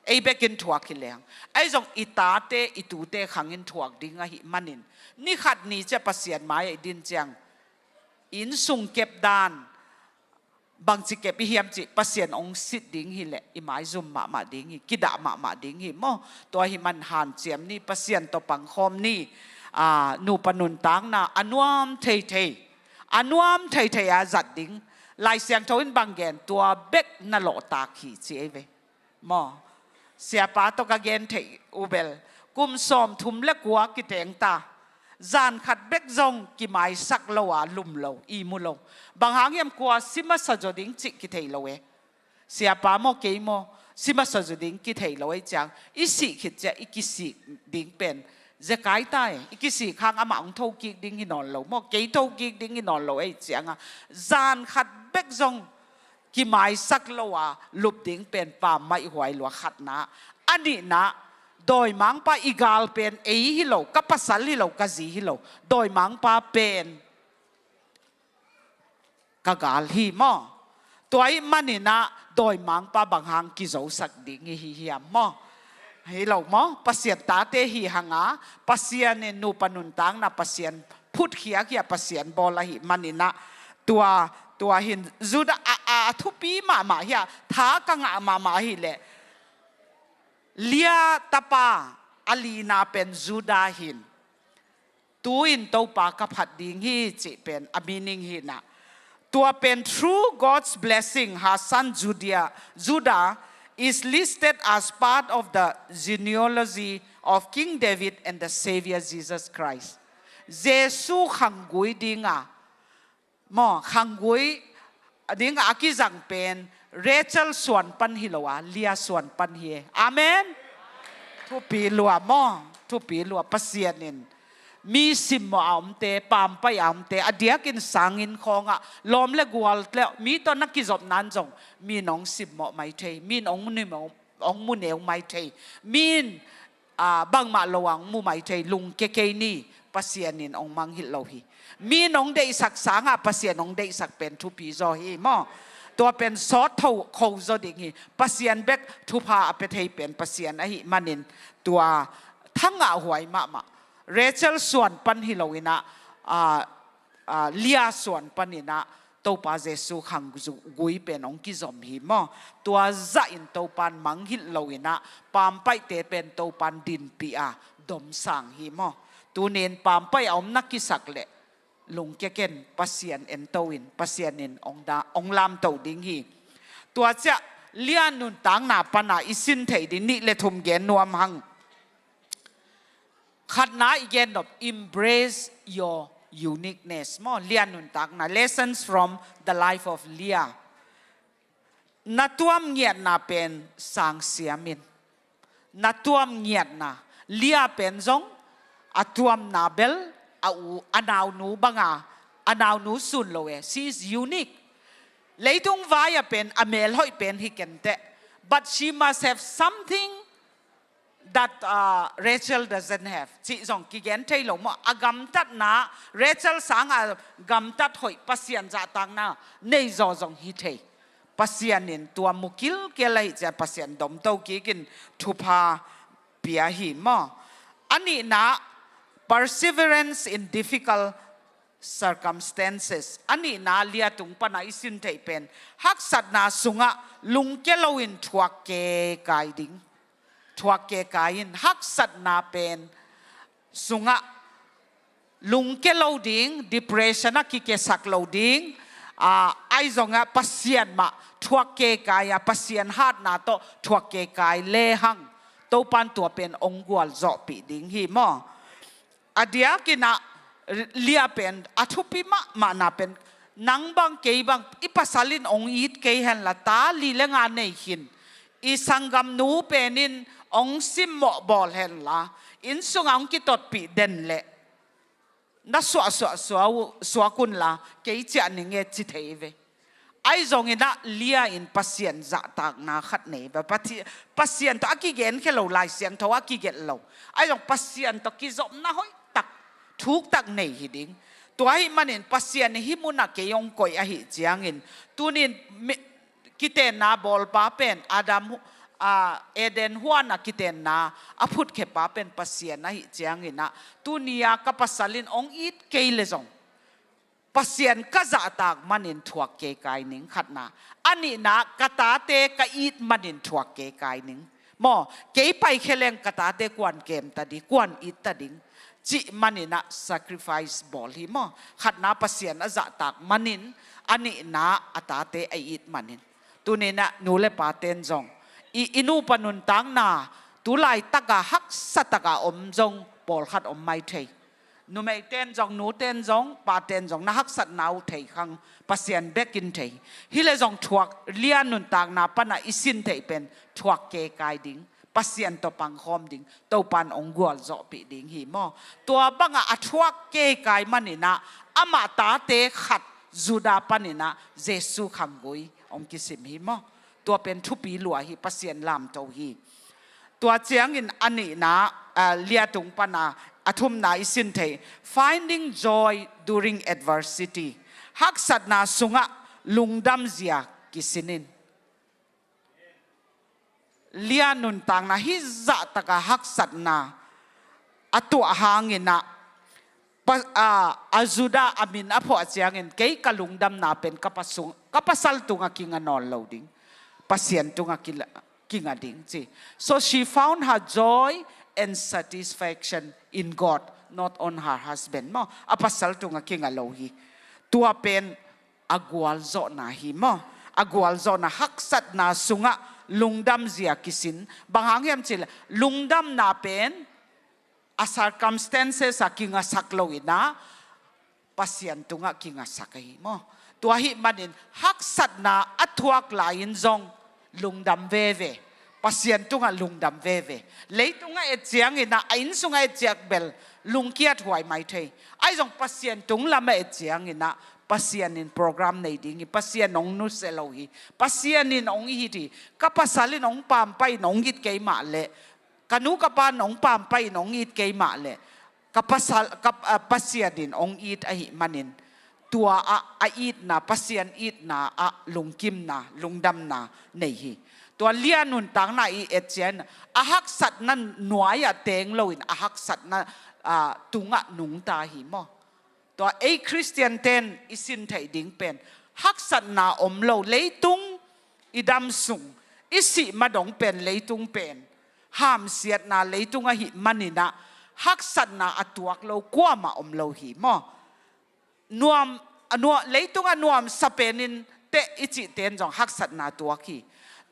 Ei bekin thuak hi lehang. Ahi zong i tate, i tute khangin thuak ding ahih manin, ni khat ni ciang Pasian mai-ah i din ciang, innsung kep dan, bangci kep i hiam cih, Pasian hong sit ding hi leh, i maizum mahmah ding hi, kidah mahmah ding hi maw. Tua ahih man hanciam ni, Pasian tawh pangkhawm ni. Ah, nupa nuntakna a nuam theithei, a nuam theithei a zat ding. Lai Siangtho in bang gen, tua bek na lawhtak hi ci ei ve. Maw, siapa tawh ka gen theih uh bel, kum sawmthum le kua kiteng ta, zan khat bek zong kimaisak lo a lum lo, ihmu lo. Bang hang hiam, kua si masa zaw ding cih kithei lo e. Siapa maw, kei maw, si masa zaw ding kithei lo ahih ciang, i sih khit ciang i kisik ding pen zekai ta e. I kisik hang amah hong thokik ding hi nawn lo maw, kei thokik ding hi nawn lo ahih ciangah, zan khat bek zong kimaisak lo a lup ding pen pammaih huai lua, khatna. A nihna, dawimangpa, i gal pen ei hi lo, ka pasal hi lo, ka zi hi lo, dawimangpa pen ka gal hi maw. Tua ahih manin ah, dawimangpa bang hang kizosak ding i hi hiam maw. Hi lo maw, Pasian tate hi hang a, Pasian in nupa nuntakna Pasian phutkhiak hi a, Pasian bawl ahih manin ah, tua, tua hi in, Judah a, a, a thupi mahmah hi a, tha ka ngah mahmah ahih leh, Leah tapa a lina pen Judah hi in, tu-in Topa ka phat ding hi cih pen a meaning hi in ah. Tua pen, through God's blessing, her son Judea, Judah is listed as part of the genealogy of King David and the Savior Jesus Christ. Jesu khanggui ding a, maw, khanggui ding a kizang pen Rachel suan pan hi lo a, Leah suan pan hi e. Amen. Thupi lua maw, thupi lua. Pasian in mi simmawh a omte, pampai a omte, a diakin sanginn khawngah lawm le gual le mi tawh na kizopna in zong, mi in hong simmawh mai thei, mi in hong mu, hong mu neu mai thei, mi in, ah, bangmah lo a hong mu mai thei, lungke kei ni, Pasian in hong mangngilh lo hi. Mi in hong deihsak sangah Pasian hong deihsak pen thupi zaw hi maw. Tua pen sawt tho kho zaw ding hi. Pasian bek thupha a pia thei pen Pasian ahih manin, tua thangah huai mahmah. Rachel suan pan hi lo in ah, ah, ah, Leah suan pan in ah, Topa Jesu khanggui pen hong kizom hi maw. Tua zahin Topa in mangngilh lo in ah, pampaihte pen Topa in dinpih a, domsang hi maw. Tuni in pampai a om na kisak leh, lungke ken, Pasian ento in, Pasian in hong da, hong lamto ding hi. Tua ciang Leah nuntakna pan a i sin theih ding nih le thum gen nuam hang. Khatna i gen nop, embrace your uniqueness maw. Leah nuntakna, lessons from the life of Leah. Na tuam ngiatna pen sang siam in. Na tuam ngiatna, Leah pen zong a tuamna bel a u, a naunu banga, a naunu sun lo e. She is unique. Leitung vai-a pen a melhoih pen hi kenteh, but she must have something that uh, Rachel doesn't have. Cih zong kigen thei lo maw. A gamtatna, Rachel sanga gamtat hoih, Pasian zahtakna nei zaw zong hi thei. Pasian in tua mu kilkel ahih ciang Pasian domto kikin thupha pia hi maw. A nihna, perseverance in difficult circumstances. A nihna, Leah tung pana i sin theih pen haksatna sungah lungke loin thuak kekai ding. Thuak kekai in, haksatna pen sungah lungke lo ding, depression ah kikesak lo ding, ah, ahi zongah Pasian mah thuak kekai a, Pasian hatna tawh thuak kekai lehang, Topan tua pen ong gualzawhpih ding hi maw. A diakin ah Leah pen a thupi mahmahna pen, nang bang kei bang i pasal in ong it kei henla, ta li le nga nei khin, i sanggamnu pen in ong simmawh bawl henla, inn sungah ong kitotpih den leh na suahsuah suak unla kei ciah ning e ci thei ve. Ahi zongin ah Leah in Pasian zahtakna khat nei ve. Pati-, Pasian tawh a kigenkhia lo, Lai Siangtho a kigelh lo. Ahi zong Pasian tawh kizopna hoihtak, thuktak nei hi ding. Tua ahih manin Pasian in hih munah kei ong koih ahih ciangin, tunin mi-, kitenna bawlpa pen Adam hu-, a, Eden huana kitenna a phutkhepa pen Pasian ahih ciangin ah, tuni-a ka pasal in ong it kei le zong Pasian ka zahtak manin thuak kekai ning, khatna. A nihna, ka tate ka it manin thuak kekai ning. Maw, kei paikhia leng ka tate kuan kemta ding, kuan itta ding cih manin ah sacrifice bawl hi maw. Khatna, Pasian a zahtak manin, a nihna a tate a it manin. Tunin ah nu le paten zong i, i nupa nuntakna tu laitaka haksataka om zong pawlkhat om mai thei. Numeiten zong, nuten zong, paten zong na haksatna uh thei khang, Pasian bekin thei. Hi le zong thuak, Leah nuntakna pana i sin theih pen thuak kekai ding, Pasian tawh pangkhawm ding, Topan ong gualzawhpih ding hi maw. Tua banga a thuak kekai manin ah amah tate khat Judah panin ah Jesu khanggui ong kisim hi maw. Tua pen thupi lua hi, Pasian lamto hi. Tua ciangin a nihna, a, Leah tung pana a thumna i sin thei, finding joy during adversity. Haksatna sungah lungdamzia kisin in. Leah nuntakna hih zahtaka haksatna a tuah hangin ah, pa-, a, a Judah a min a phuah ciangin, kei ka lungdamna pen ka pasung, ka pasal tungah kinga nawn lo ding, Pasian tungah kila-, kinga ding ci. So she found her joy and satisfaction in God, not on her husband. Maw, a pasal tungah kinga lo hi. Tua pen a gualzawhna hi maw. A gualzawhna, haksatna sungah lungdamzia kisin. Bang hang hiam cih leh lungdamna pen a circumstances a kingasak lo in ah, Pasian tungah kingasak ahi maw. Tua ahih manin haksatna a thuak lai-in zong lungdam veve. Pasian tungah lungdam veve. Leitungah et ciangin ah, a inn sungah et ciang bel lungkiat huai mai thei. Ahi zong Pasian tung lamah et ciangin ah, Pasian in program nei ding hi, Pasian ong nusia lo hi, Pasian in ong it hi, ka pasal in ong pampai in ong it kei mah leh, ka nu ka pa in ong pampai in ong it kei mah leh, ka pasal, ka, a, Pasian in ong it ahih manin, tua ah a itna, Pasian itna ah lungkimna, lungdamna nei hi. Tua Leah nuntakna i et ciangin, a haksatna nuai-ah teng loin a haksatna, a, tungah nungta hi maw. Tua ei Khristian ten i sin theih ding pen, haksatna om lo, leitung i dam sung, i sih ma dong pen leitung pen hamsiatna leitung ahih manin ah, haksatna a tuak lo kuamah om lo hi maw. Nuam, a nua-, leitung a nuamsa penin teh i cihte in zong haksatna tuak hi.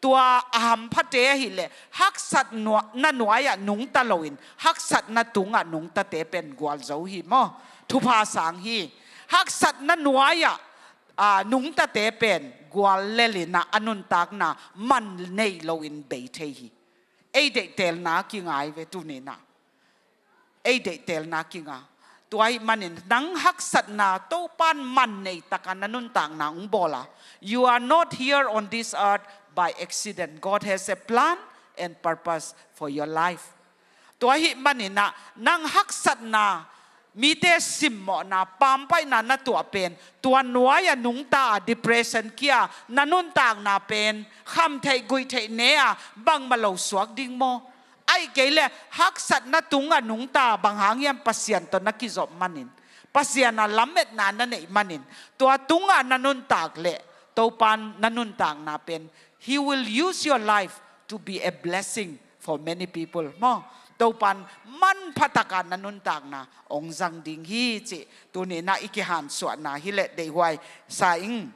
Tua a hamphate ahileh haksatna nuai-ah nungta loin haksatna tungah nungtate pen gualzo hi maw? Thupha sang hi. Haksatna nuai-ah, aa, nungtate pen guallel inah a nuntakna man nei loin bei thei hi. Ei deihtelna kingai ve tuninah. Ei deihtelna kinga. Tua ahih manin nang haksatna Topan man nei taka na nuntakna hong bawl a. You are not here on this earth by accident. God has a plan and purpose for your life. Tua ahih maninah nang haksatna, mite simmawhna, pampaihna na tuah pen tua nuai-ah nungta a, depression kia na nuntakna pen khamtheih guihtheih ne a, bangmah lo suak ding maw? Ahih kei leh haksatna tungah nungta, bang hang hiam, Pasian tawh na kizop manin, Pasian a lametna na neih manin, tua tungah na nuntak leh Topan na nuntakna pen, He will use your life to be a blessing for many people maw? Topan manpha taka na nuntakna hong zang ding hi cih tuninah i kihansuahna hileh deihhuai sa ing.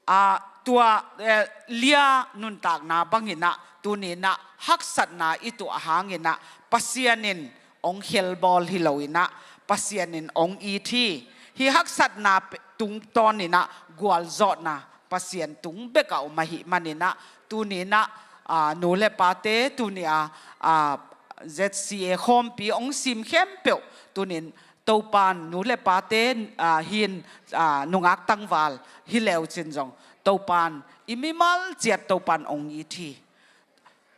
A, tua, eh, Leah nuntakna banginah tuninah haksatna i tuah hanginah Pasian in hong khelbawl hi loinah Pasian in hong it hi. Hih haksatna pe-, tungtawninah gualzawhna Pasian tung bekah om ahih maninah tuninah, a, nu le pate tuni a, a, Z C A khawmpi hong sim khempeuh tunin Topan nu le pate, aa, hin, aa, nungak tangval hi leu cin zong Topan i mimal ciat Topan hong it hi.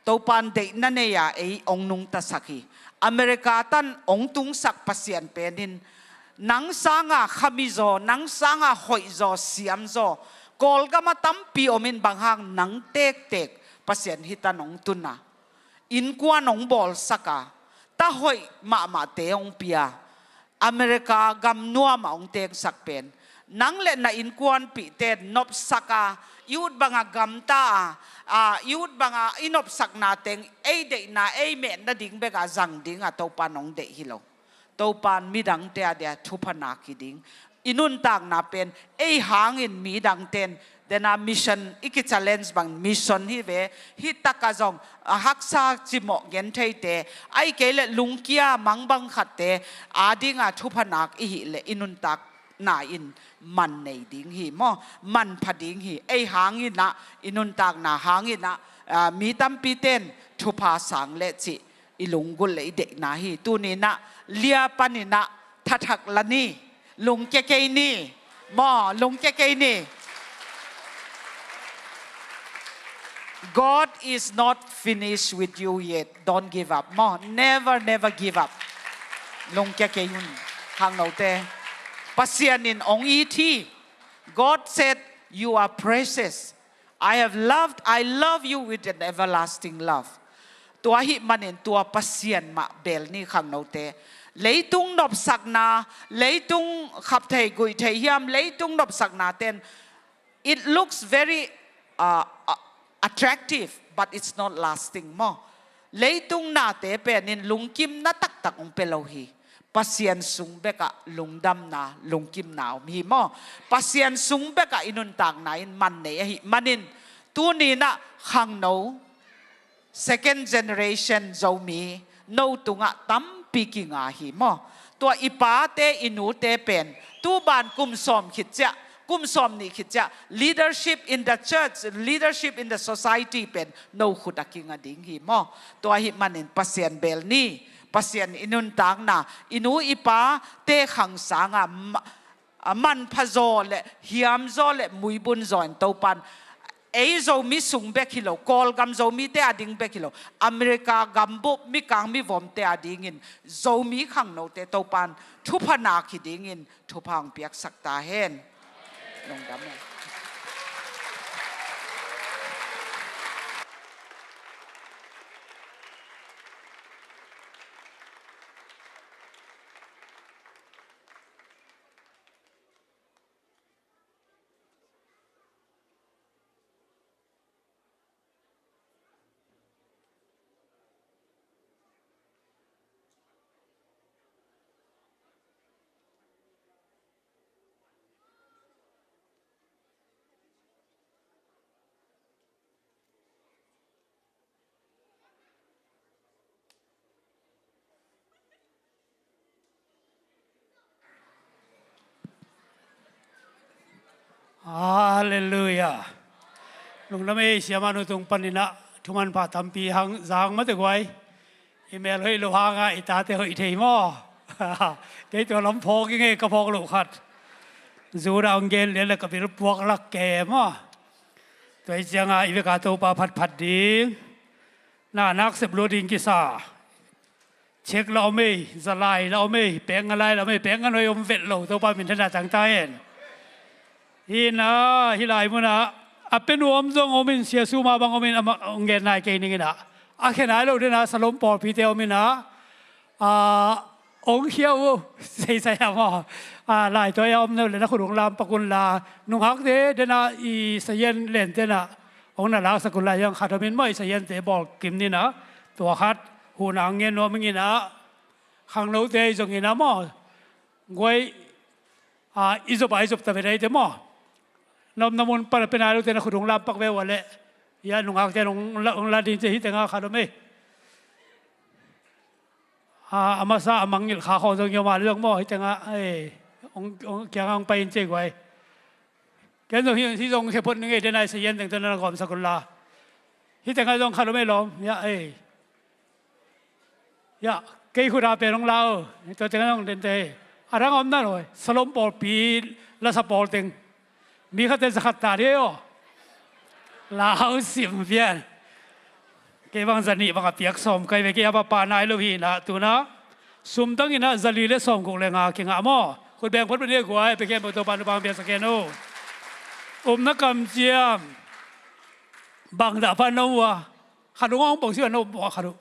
Topan deihna nei-a ei hong nungtasak hi. America tan hong tungsak Pasian pen in nang sanga khami zaw, nang sanga hoih zaw, siam zaw, Kawlgam a tampi om in bang hang nang tektek Pasian hih tan hong tun a. Innkuan hong bawlsak a, ta hoih mahmahte hong pia, America gam nuam ah hong tengsak pen, nang le na innkuanpihte nopsak a, i ut banga gamta a, a, i ut banga i nopsakna teng ei deihna, ei meetna ding beka zang dinga Topan hong deih hi lo. Topan midangte a dia thupha nak hi ding. I nuntakna pen ei hangin midangten dena mission i kichallenge bang mission hi ve. Hih taka zong, a, haksa cimawh gentheite, ahih kei leh lungkia mangbang khatte a dinga thupha nak i hih leh i nuntakna in man nei ding hi maw? Manpha ding hi. Ei hanginah, i nuntakna hanginah, a, mi tampiten thupha sang leh cih i lunggulh le i deihna hi. Tuninah Leah paninah thathak la ni, lungkia kei ni, maw, lungkia kei ni. God is not finished with you yet. Don't give up, maw. Never, never give up. Lungkia kei un, khangnote. Pasian in hong it hi. God said, "You are precious. I have loved, I love you with an everlasting love." Tua ahih manin tua Pasian mah bel ni khangnote. Leitung nopsakna, leitung khapthei guihthei hiam, leitung nopsakna ten, it looks very, uh, uh, attractive, but it's not lasting maw. Leitung nate penin lungkimna taktak hong pia lo hi. Pasian sung bekah lungdamna, lungkimna om hi maw? Pasian sung bekah i nuntakna in man nei ahih manin, tuninah khangno, second generation Zomi, no tungah tampi kinga hi maw? Tua i pate, i nute pen, tu ban kum sawm khit ciah, kum sawm nih khit ciah, leadership in the church, leadership in the society pen, no khut a kinga ding hi maw? Tua ahih manin Pasian bel ni, Pasian i nuntakna, i nu i pate khang sanga ma-, a, manpha zaw le hiam zaw le muibun zaw in Topan ei Zomi sung bek hi lo, Kawlgam Zomite a ding bek hi lo, America gambup mikang mivomte a dingin Zomi khangnote Topan thupha nak hi dingin thupha hong piaksak ta hen. Lungdam e. Halleluiah. Lungdam ei, siamah nu tung panin ah thuman pha tampi hang zang mate guai. I mel hoih lo hangah i tate hoih thei maw? Kei tua lam phawk i ngei, ka phawk loh khat. Judah hong gen lian le ka bil puak lak ke maw? Tua i ciangah i veka Topa phatphat ding. Na nak sep lo ding kisa. Check la om ei, za lai la om ei, pek nga lai la om ei, pek nga noi om vet lo, Topa minthanna tangta hen. Hi na, hi lai munah a pe nuam zong om in, siasu mah bang om in, amah hong gen nai kei ning inah. A khe nai lo dena Salom pawlpite om inah. A, hong khia uh, seisai a maw. A, lai tua a om no le na khut hong lampak un la, nunghakte dena i sayan len tenah hong na laksak un la, yang khat om in maw, i sayante bawl kim ninah. Tua khat huhna ngen nuam ing inah. Khangnote i zong inah maw, guai, a, i zop a i zop ta ve daite maw. Na omna mun pan a pe nai lote na khut hong lampak ve uh a leh. Ia nunghakte hong la, hong la ding ci hi tenga khat om ei. A, a masa a mangngilh kha khawng zong i om a leh zong maw, hi tenga, ei, hong, hong kianga hong pai in ci guai. Ken zong hi, hi zong khe phot ning ei, dena i sayan teng tawh na gawmsak un la. Hi tenga zong khat om ei lawm, ia ei. Ia, kei khut a pen hong la uh. Tua teng a hong dente. A dang om na lo. Salom pawlpi lasa pawl teng. Mi khatte za khat ta dih aw. Lau sim pian. Kei bang za nih bang a piak sawm kai ve, kei a papa nai lo hi inah, tuna sum dang inah za li le sawm guk le nga kingah maw. Khut beng phot pah ni guai, pia kem pah, Topa nupa hong piaksak hen uh. Upna kamciam. Bang dah pan na um ua. Khat ung a hong pong si ua, na um ua khat uh.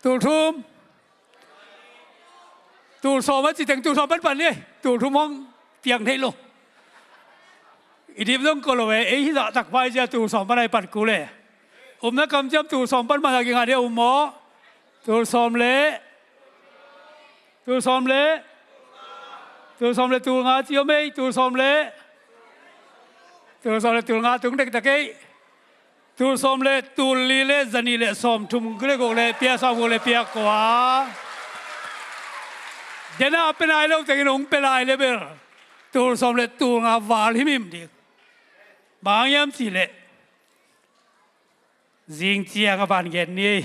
Tul thum. Tul sawm a ci teng tul sawm pan pan ni. Tul thum hong piang thei lo. I dip zong ko lo e, ei hi zah tak pai cia tul sawm pan ai pan kul e. Upna kamciam tul sawm pan man a kingah dia um maw. Tul sawm le. Tul sawm le. Tul sawm le tul nga ci om ei, tul sawm le. Tul sawm le tul nga tung dektak ei. Tul sawm le tul li le za nih le sawm thum le guk le pia, sawm guk le pia kua. Dena a pe nai lo tengin hong pe lai le bel. Tul sawm le tul nga val himhim ding. Bang hiam cih leh. Zing ciang a van gen ni.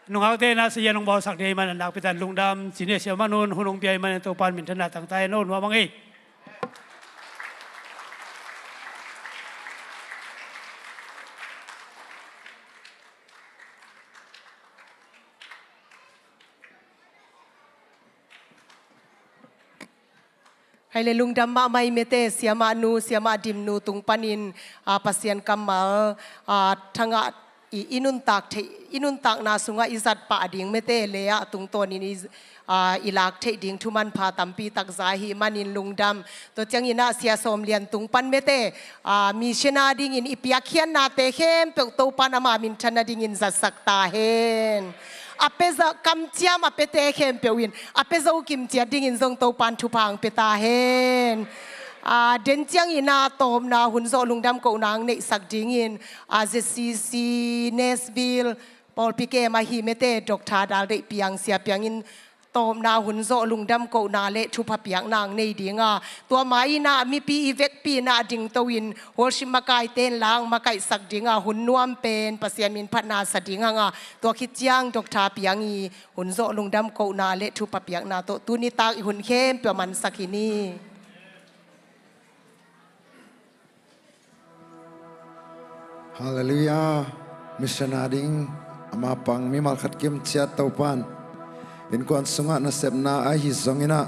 Nungakte na sayan hong bawlsak ding ahih manin nakpi takin lungdam ci ni. Siamah nu'n hun hong pia ahih manin Topa'n minthanna tangta hen aw, nuam hang ei. Hai le lungdam mahmah ei mete, siamah nu, siamah dim nu tung panin, a, Pasian kammal, a, thangah i, i nuntak theih, i nuntakna sungah i zat pah ding mete le ah tungtawnin i, a, i lak theih ding thuman pha tampi tak za ahih manin lungdam. Tua ciangin ah Sia Sawm Lian tung pan mete, a, missionary dingin i piakkhiatnate khempeuh Topa'n ama minthan nadingin zatsak ta hen. A pia zo kamciam a piate khempeuh in a pia zo kim ciat dingin zong Topa'n thupha hong pia ta hen. A, den ciangin ah tawpna hun zawh lungdam kohna hong neihsak dingin, a, Z C C Nashville pawlpi kem ahi mete Doctor Dal Deih Piang, Sia Piang in tawpna hun zawh lungdam kohna le thupha piakna hong nei ding a, tua ma in ah mipi i vekpi in ah dingto in worship makaite in la hong makaihsak ding a, hun nuam pen Pasian min phatna sa ding hang a, tua khit ciang Doctor Piang i hun zawh lungdam kohna le thupha piakna tawh tuni tak i hun khempeuh a mansak hi ni. Halleluiah. Mission a ding ama pang mimal khat kim ciat Topa'n innkuan sungah nasepna ahi zongin ah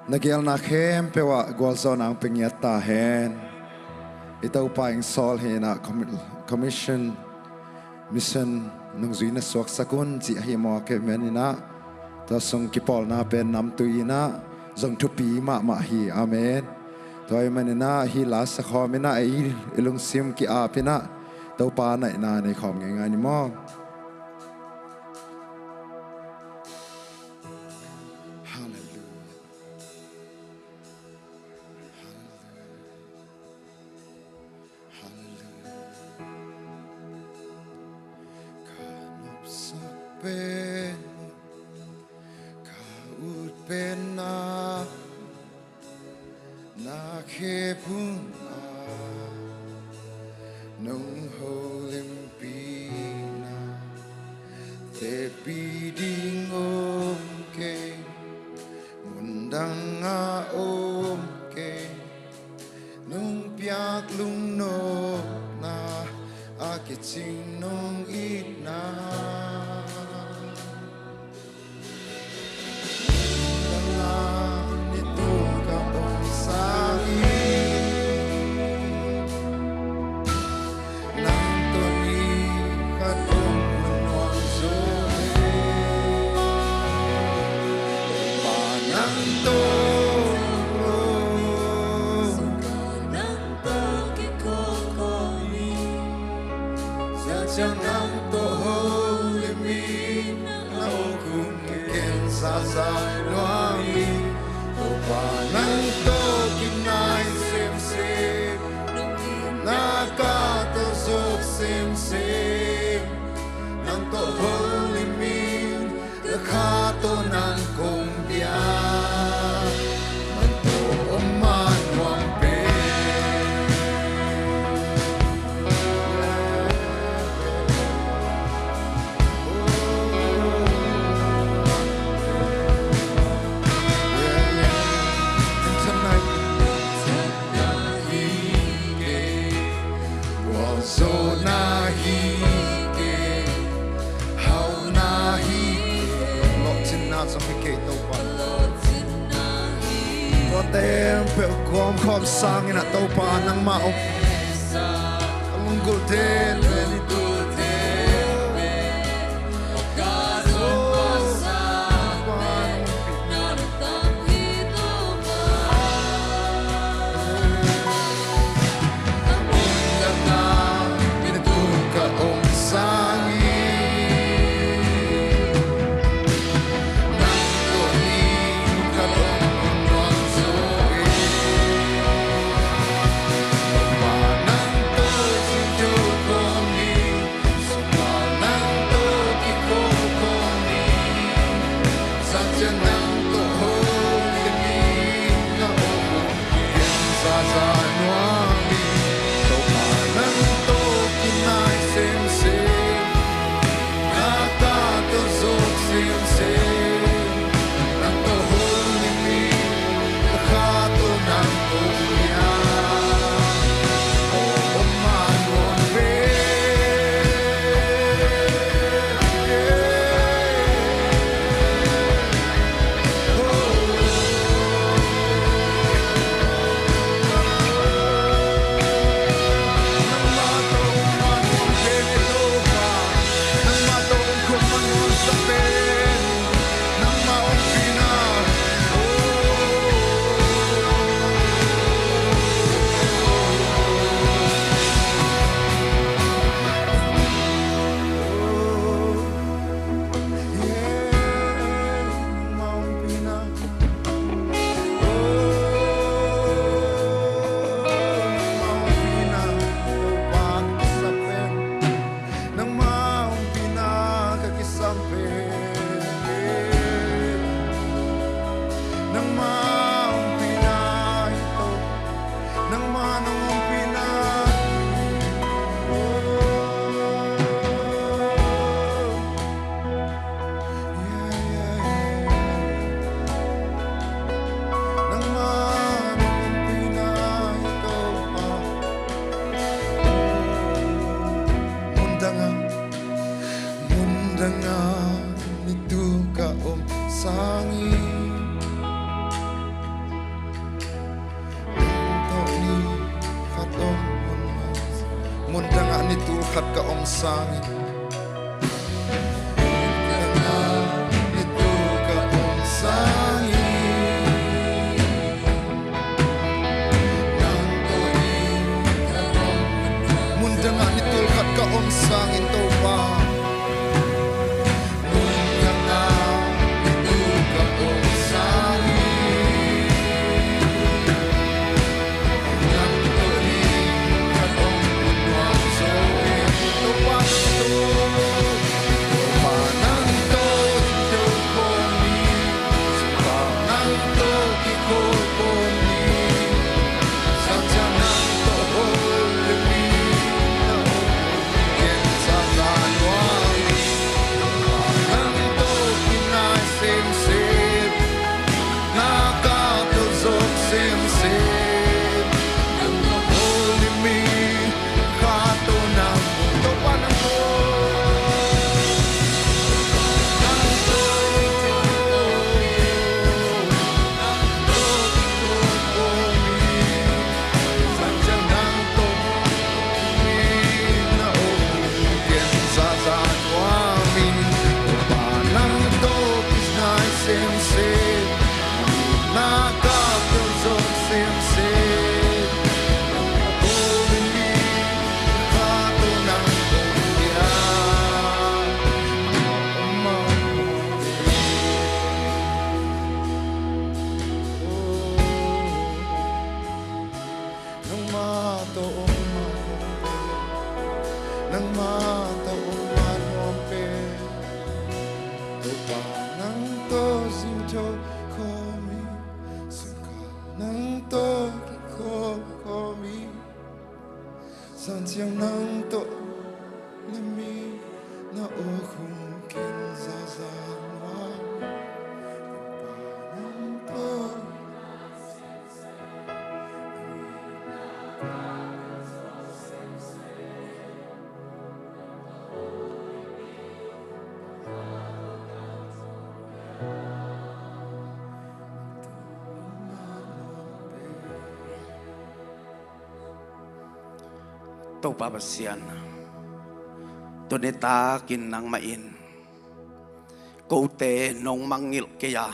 na geelna khempeuh ah gualzawhna hong pia ngiat ta hen. I Topa ing sawl hi in ah commi-, commission mission nungzui na suaksak un cih ahi mawk ahih manin ah tua sung kipawlna pen namtui in ah zong thupi mahmah hi. Amen. Tua ahih manin ah hih la sakhawm in ah ei i lungsim ki-ap in ah Topa naihna nei khawm ngeingai ni maw? Halleluiah. Halleluiah. Halleluiah. Ka nopsak pen, ka Na khephung ah nong holimpihna teci ding om kei, mundang ah om kei, nong piak lungnopna a kicing nong itna. Ciang nang tawh holim in, na awk hun ken zazai nuam in. Topa nang tawh kinai semsem, na ka tawh zawk semsem. Nang tawh holim in, ka kha tawh nang kong bia, man tawh om ma nuam pen. Gualzawhna hi kei, hauhna hi kei, lawhcinna zong hi kei Topa. Tua teng peuh kawmkhawm sangin ah Topa nangmah om. Ka lunggulh teng pen Nangmah ompihna ka kisam pen, nangmah ompihna hi to, nangmah nong ompihna. Nangmah nong ompihna hi to, mundang ah, mundang ah ni tu ka om sangin. Nang tawh ni khat om hun, mundang ah ni tu khat ka om sangin. Mundang ah ni tu ka om sangin. Mundang ah ni tu khat ka om sangin Topa. tawh om mah nuam pen, nangmah tawh om mah nuam pen. Topa nang tawh zingtho khawm hi, sangkah nang tawh kikhawm khawm hi. Zanciang nang tawh na mi na awk hong kin zaza nuam. Topa nang tawh Topa Pasian, tuni takin nangmah in kote nong mangngilh kei a,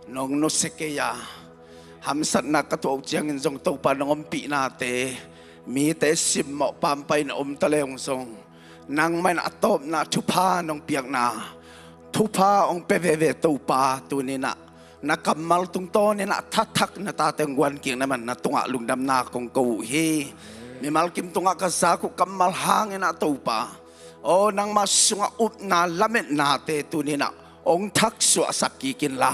nong nusia kei a, hamsatna ka tuah uh ciangin zong Topa nong ompihnate mite simmawh pampai na om ta le hong zong, nangmah in a tawpna thupha nong piakna, thupha hong pia veve Topa, tuninah na kammal tungtawninah thathak na tate hong guan kik na man na tungah lungdamna kong ko uh hi. Mimal kim tungah ka zak uh kammal hanginah Topa, aw, nangma sungah upna lametnate tuninah hong thaksuahsak kik inla,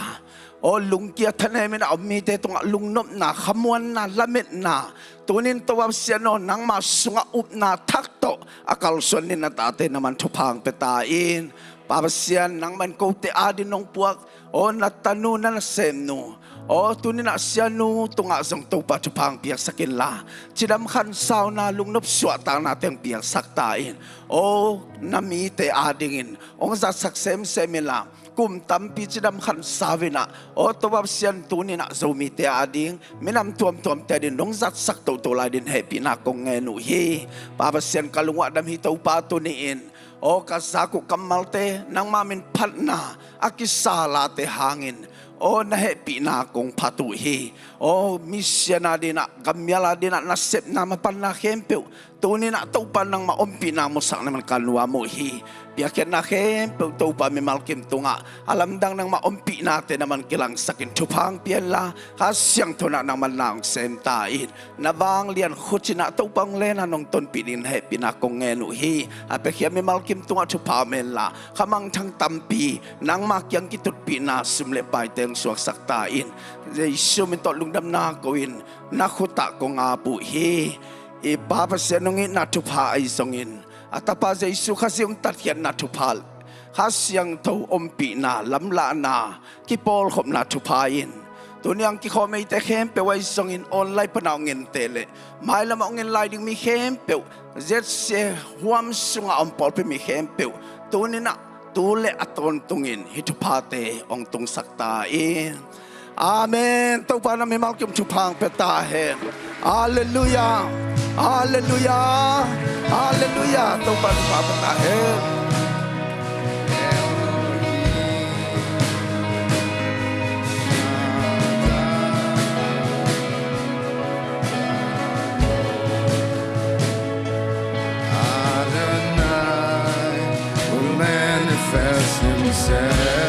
aw, lungkia thaneminah om mite tungah lungnopna, khamuanna, lametna, tunin Topa Pasian aw, nangma sungah upna thak tawh a kalsuan in na tate na man thupha hong pia ta in. Pa Pasian, nangman kote adin nong puak, aw, na tanu na nasemnu, aw, tuninah sianu tungah zong Topa thupha hong piaksak inla, cidam khansauna, lungnop suahtakna teng piaksak ta in. Aw, na mite adingin hong zatsak semsem inla, kum tampi cidam khansau inah, aw, Topa Pasian, tuninah Zomite ading, minam tuamtuamte adin nong zatsak toto lai din hehpihna kong ngen uh hi. Pa Pasian, ka lungah dam hi Topa, tuni-in aw, ka zak uh kammalte nangma min phatna a kisa late hangin, aw, na hehpihna kong phat uh hi. Aw, misian adinah, gammial adinah nasepna mapanna khempeuh tuninah Topa nangma ompihna musak na man ka nuam uh hi. Piakkhiatna khempeuh Topa mimal kim tungah a lamdang nangma ompihnate na man kilangsakin thupha hong pia inla, Kha Siangtho inah nangman na hong sem ta in. Na vanglian khut inah Topa hong lena nong tonpih dingin hehpihna kong ngen uh hi. A piakhia mimal kim tungah thupha om henla, kha mangthang tampi nangma kiang kitutpihna sum le paite hong suaksak ta in. Jesu min tawh lungdamna ko in na khutah kong ap uh hi. I Pa Pasian hong itna thupha ahi zongin, a Tapa Jesu Khazih hong tatkhiatna thupha, Kha Siangtho ompihna, lamlahna, kipawlkhopna thupha in, tuni ang kikhawm eite khempeuh ahi zongin online pana hong ente le mailamah hong en lai ding mi khempeuh, Z C A huam sungah om pawlpi mi khempeuh, tuninah tu le a tawntungin hih thuphate hong tungsak ta in. Amen. Topa na mimal kim thupha hong pia ta hen. Halleluiah. Halleluiah. Halleluiah. Topa thupha pia ta hen. Adonai will manifest himself.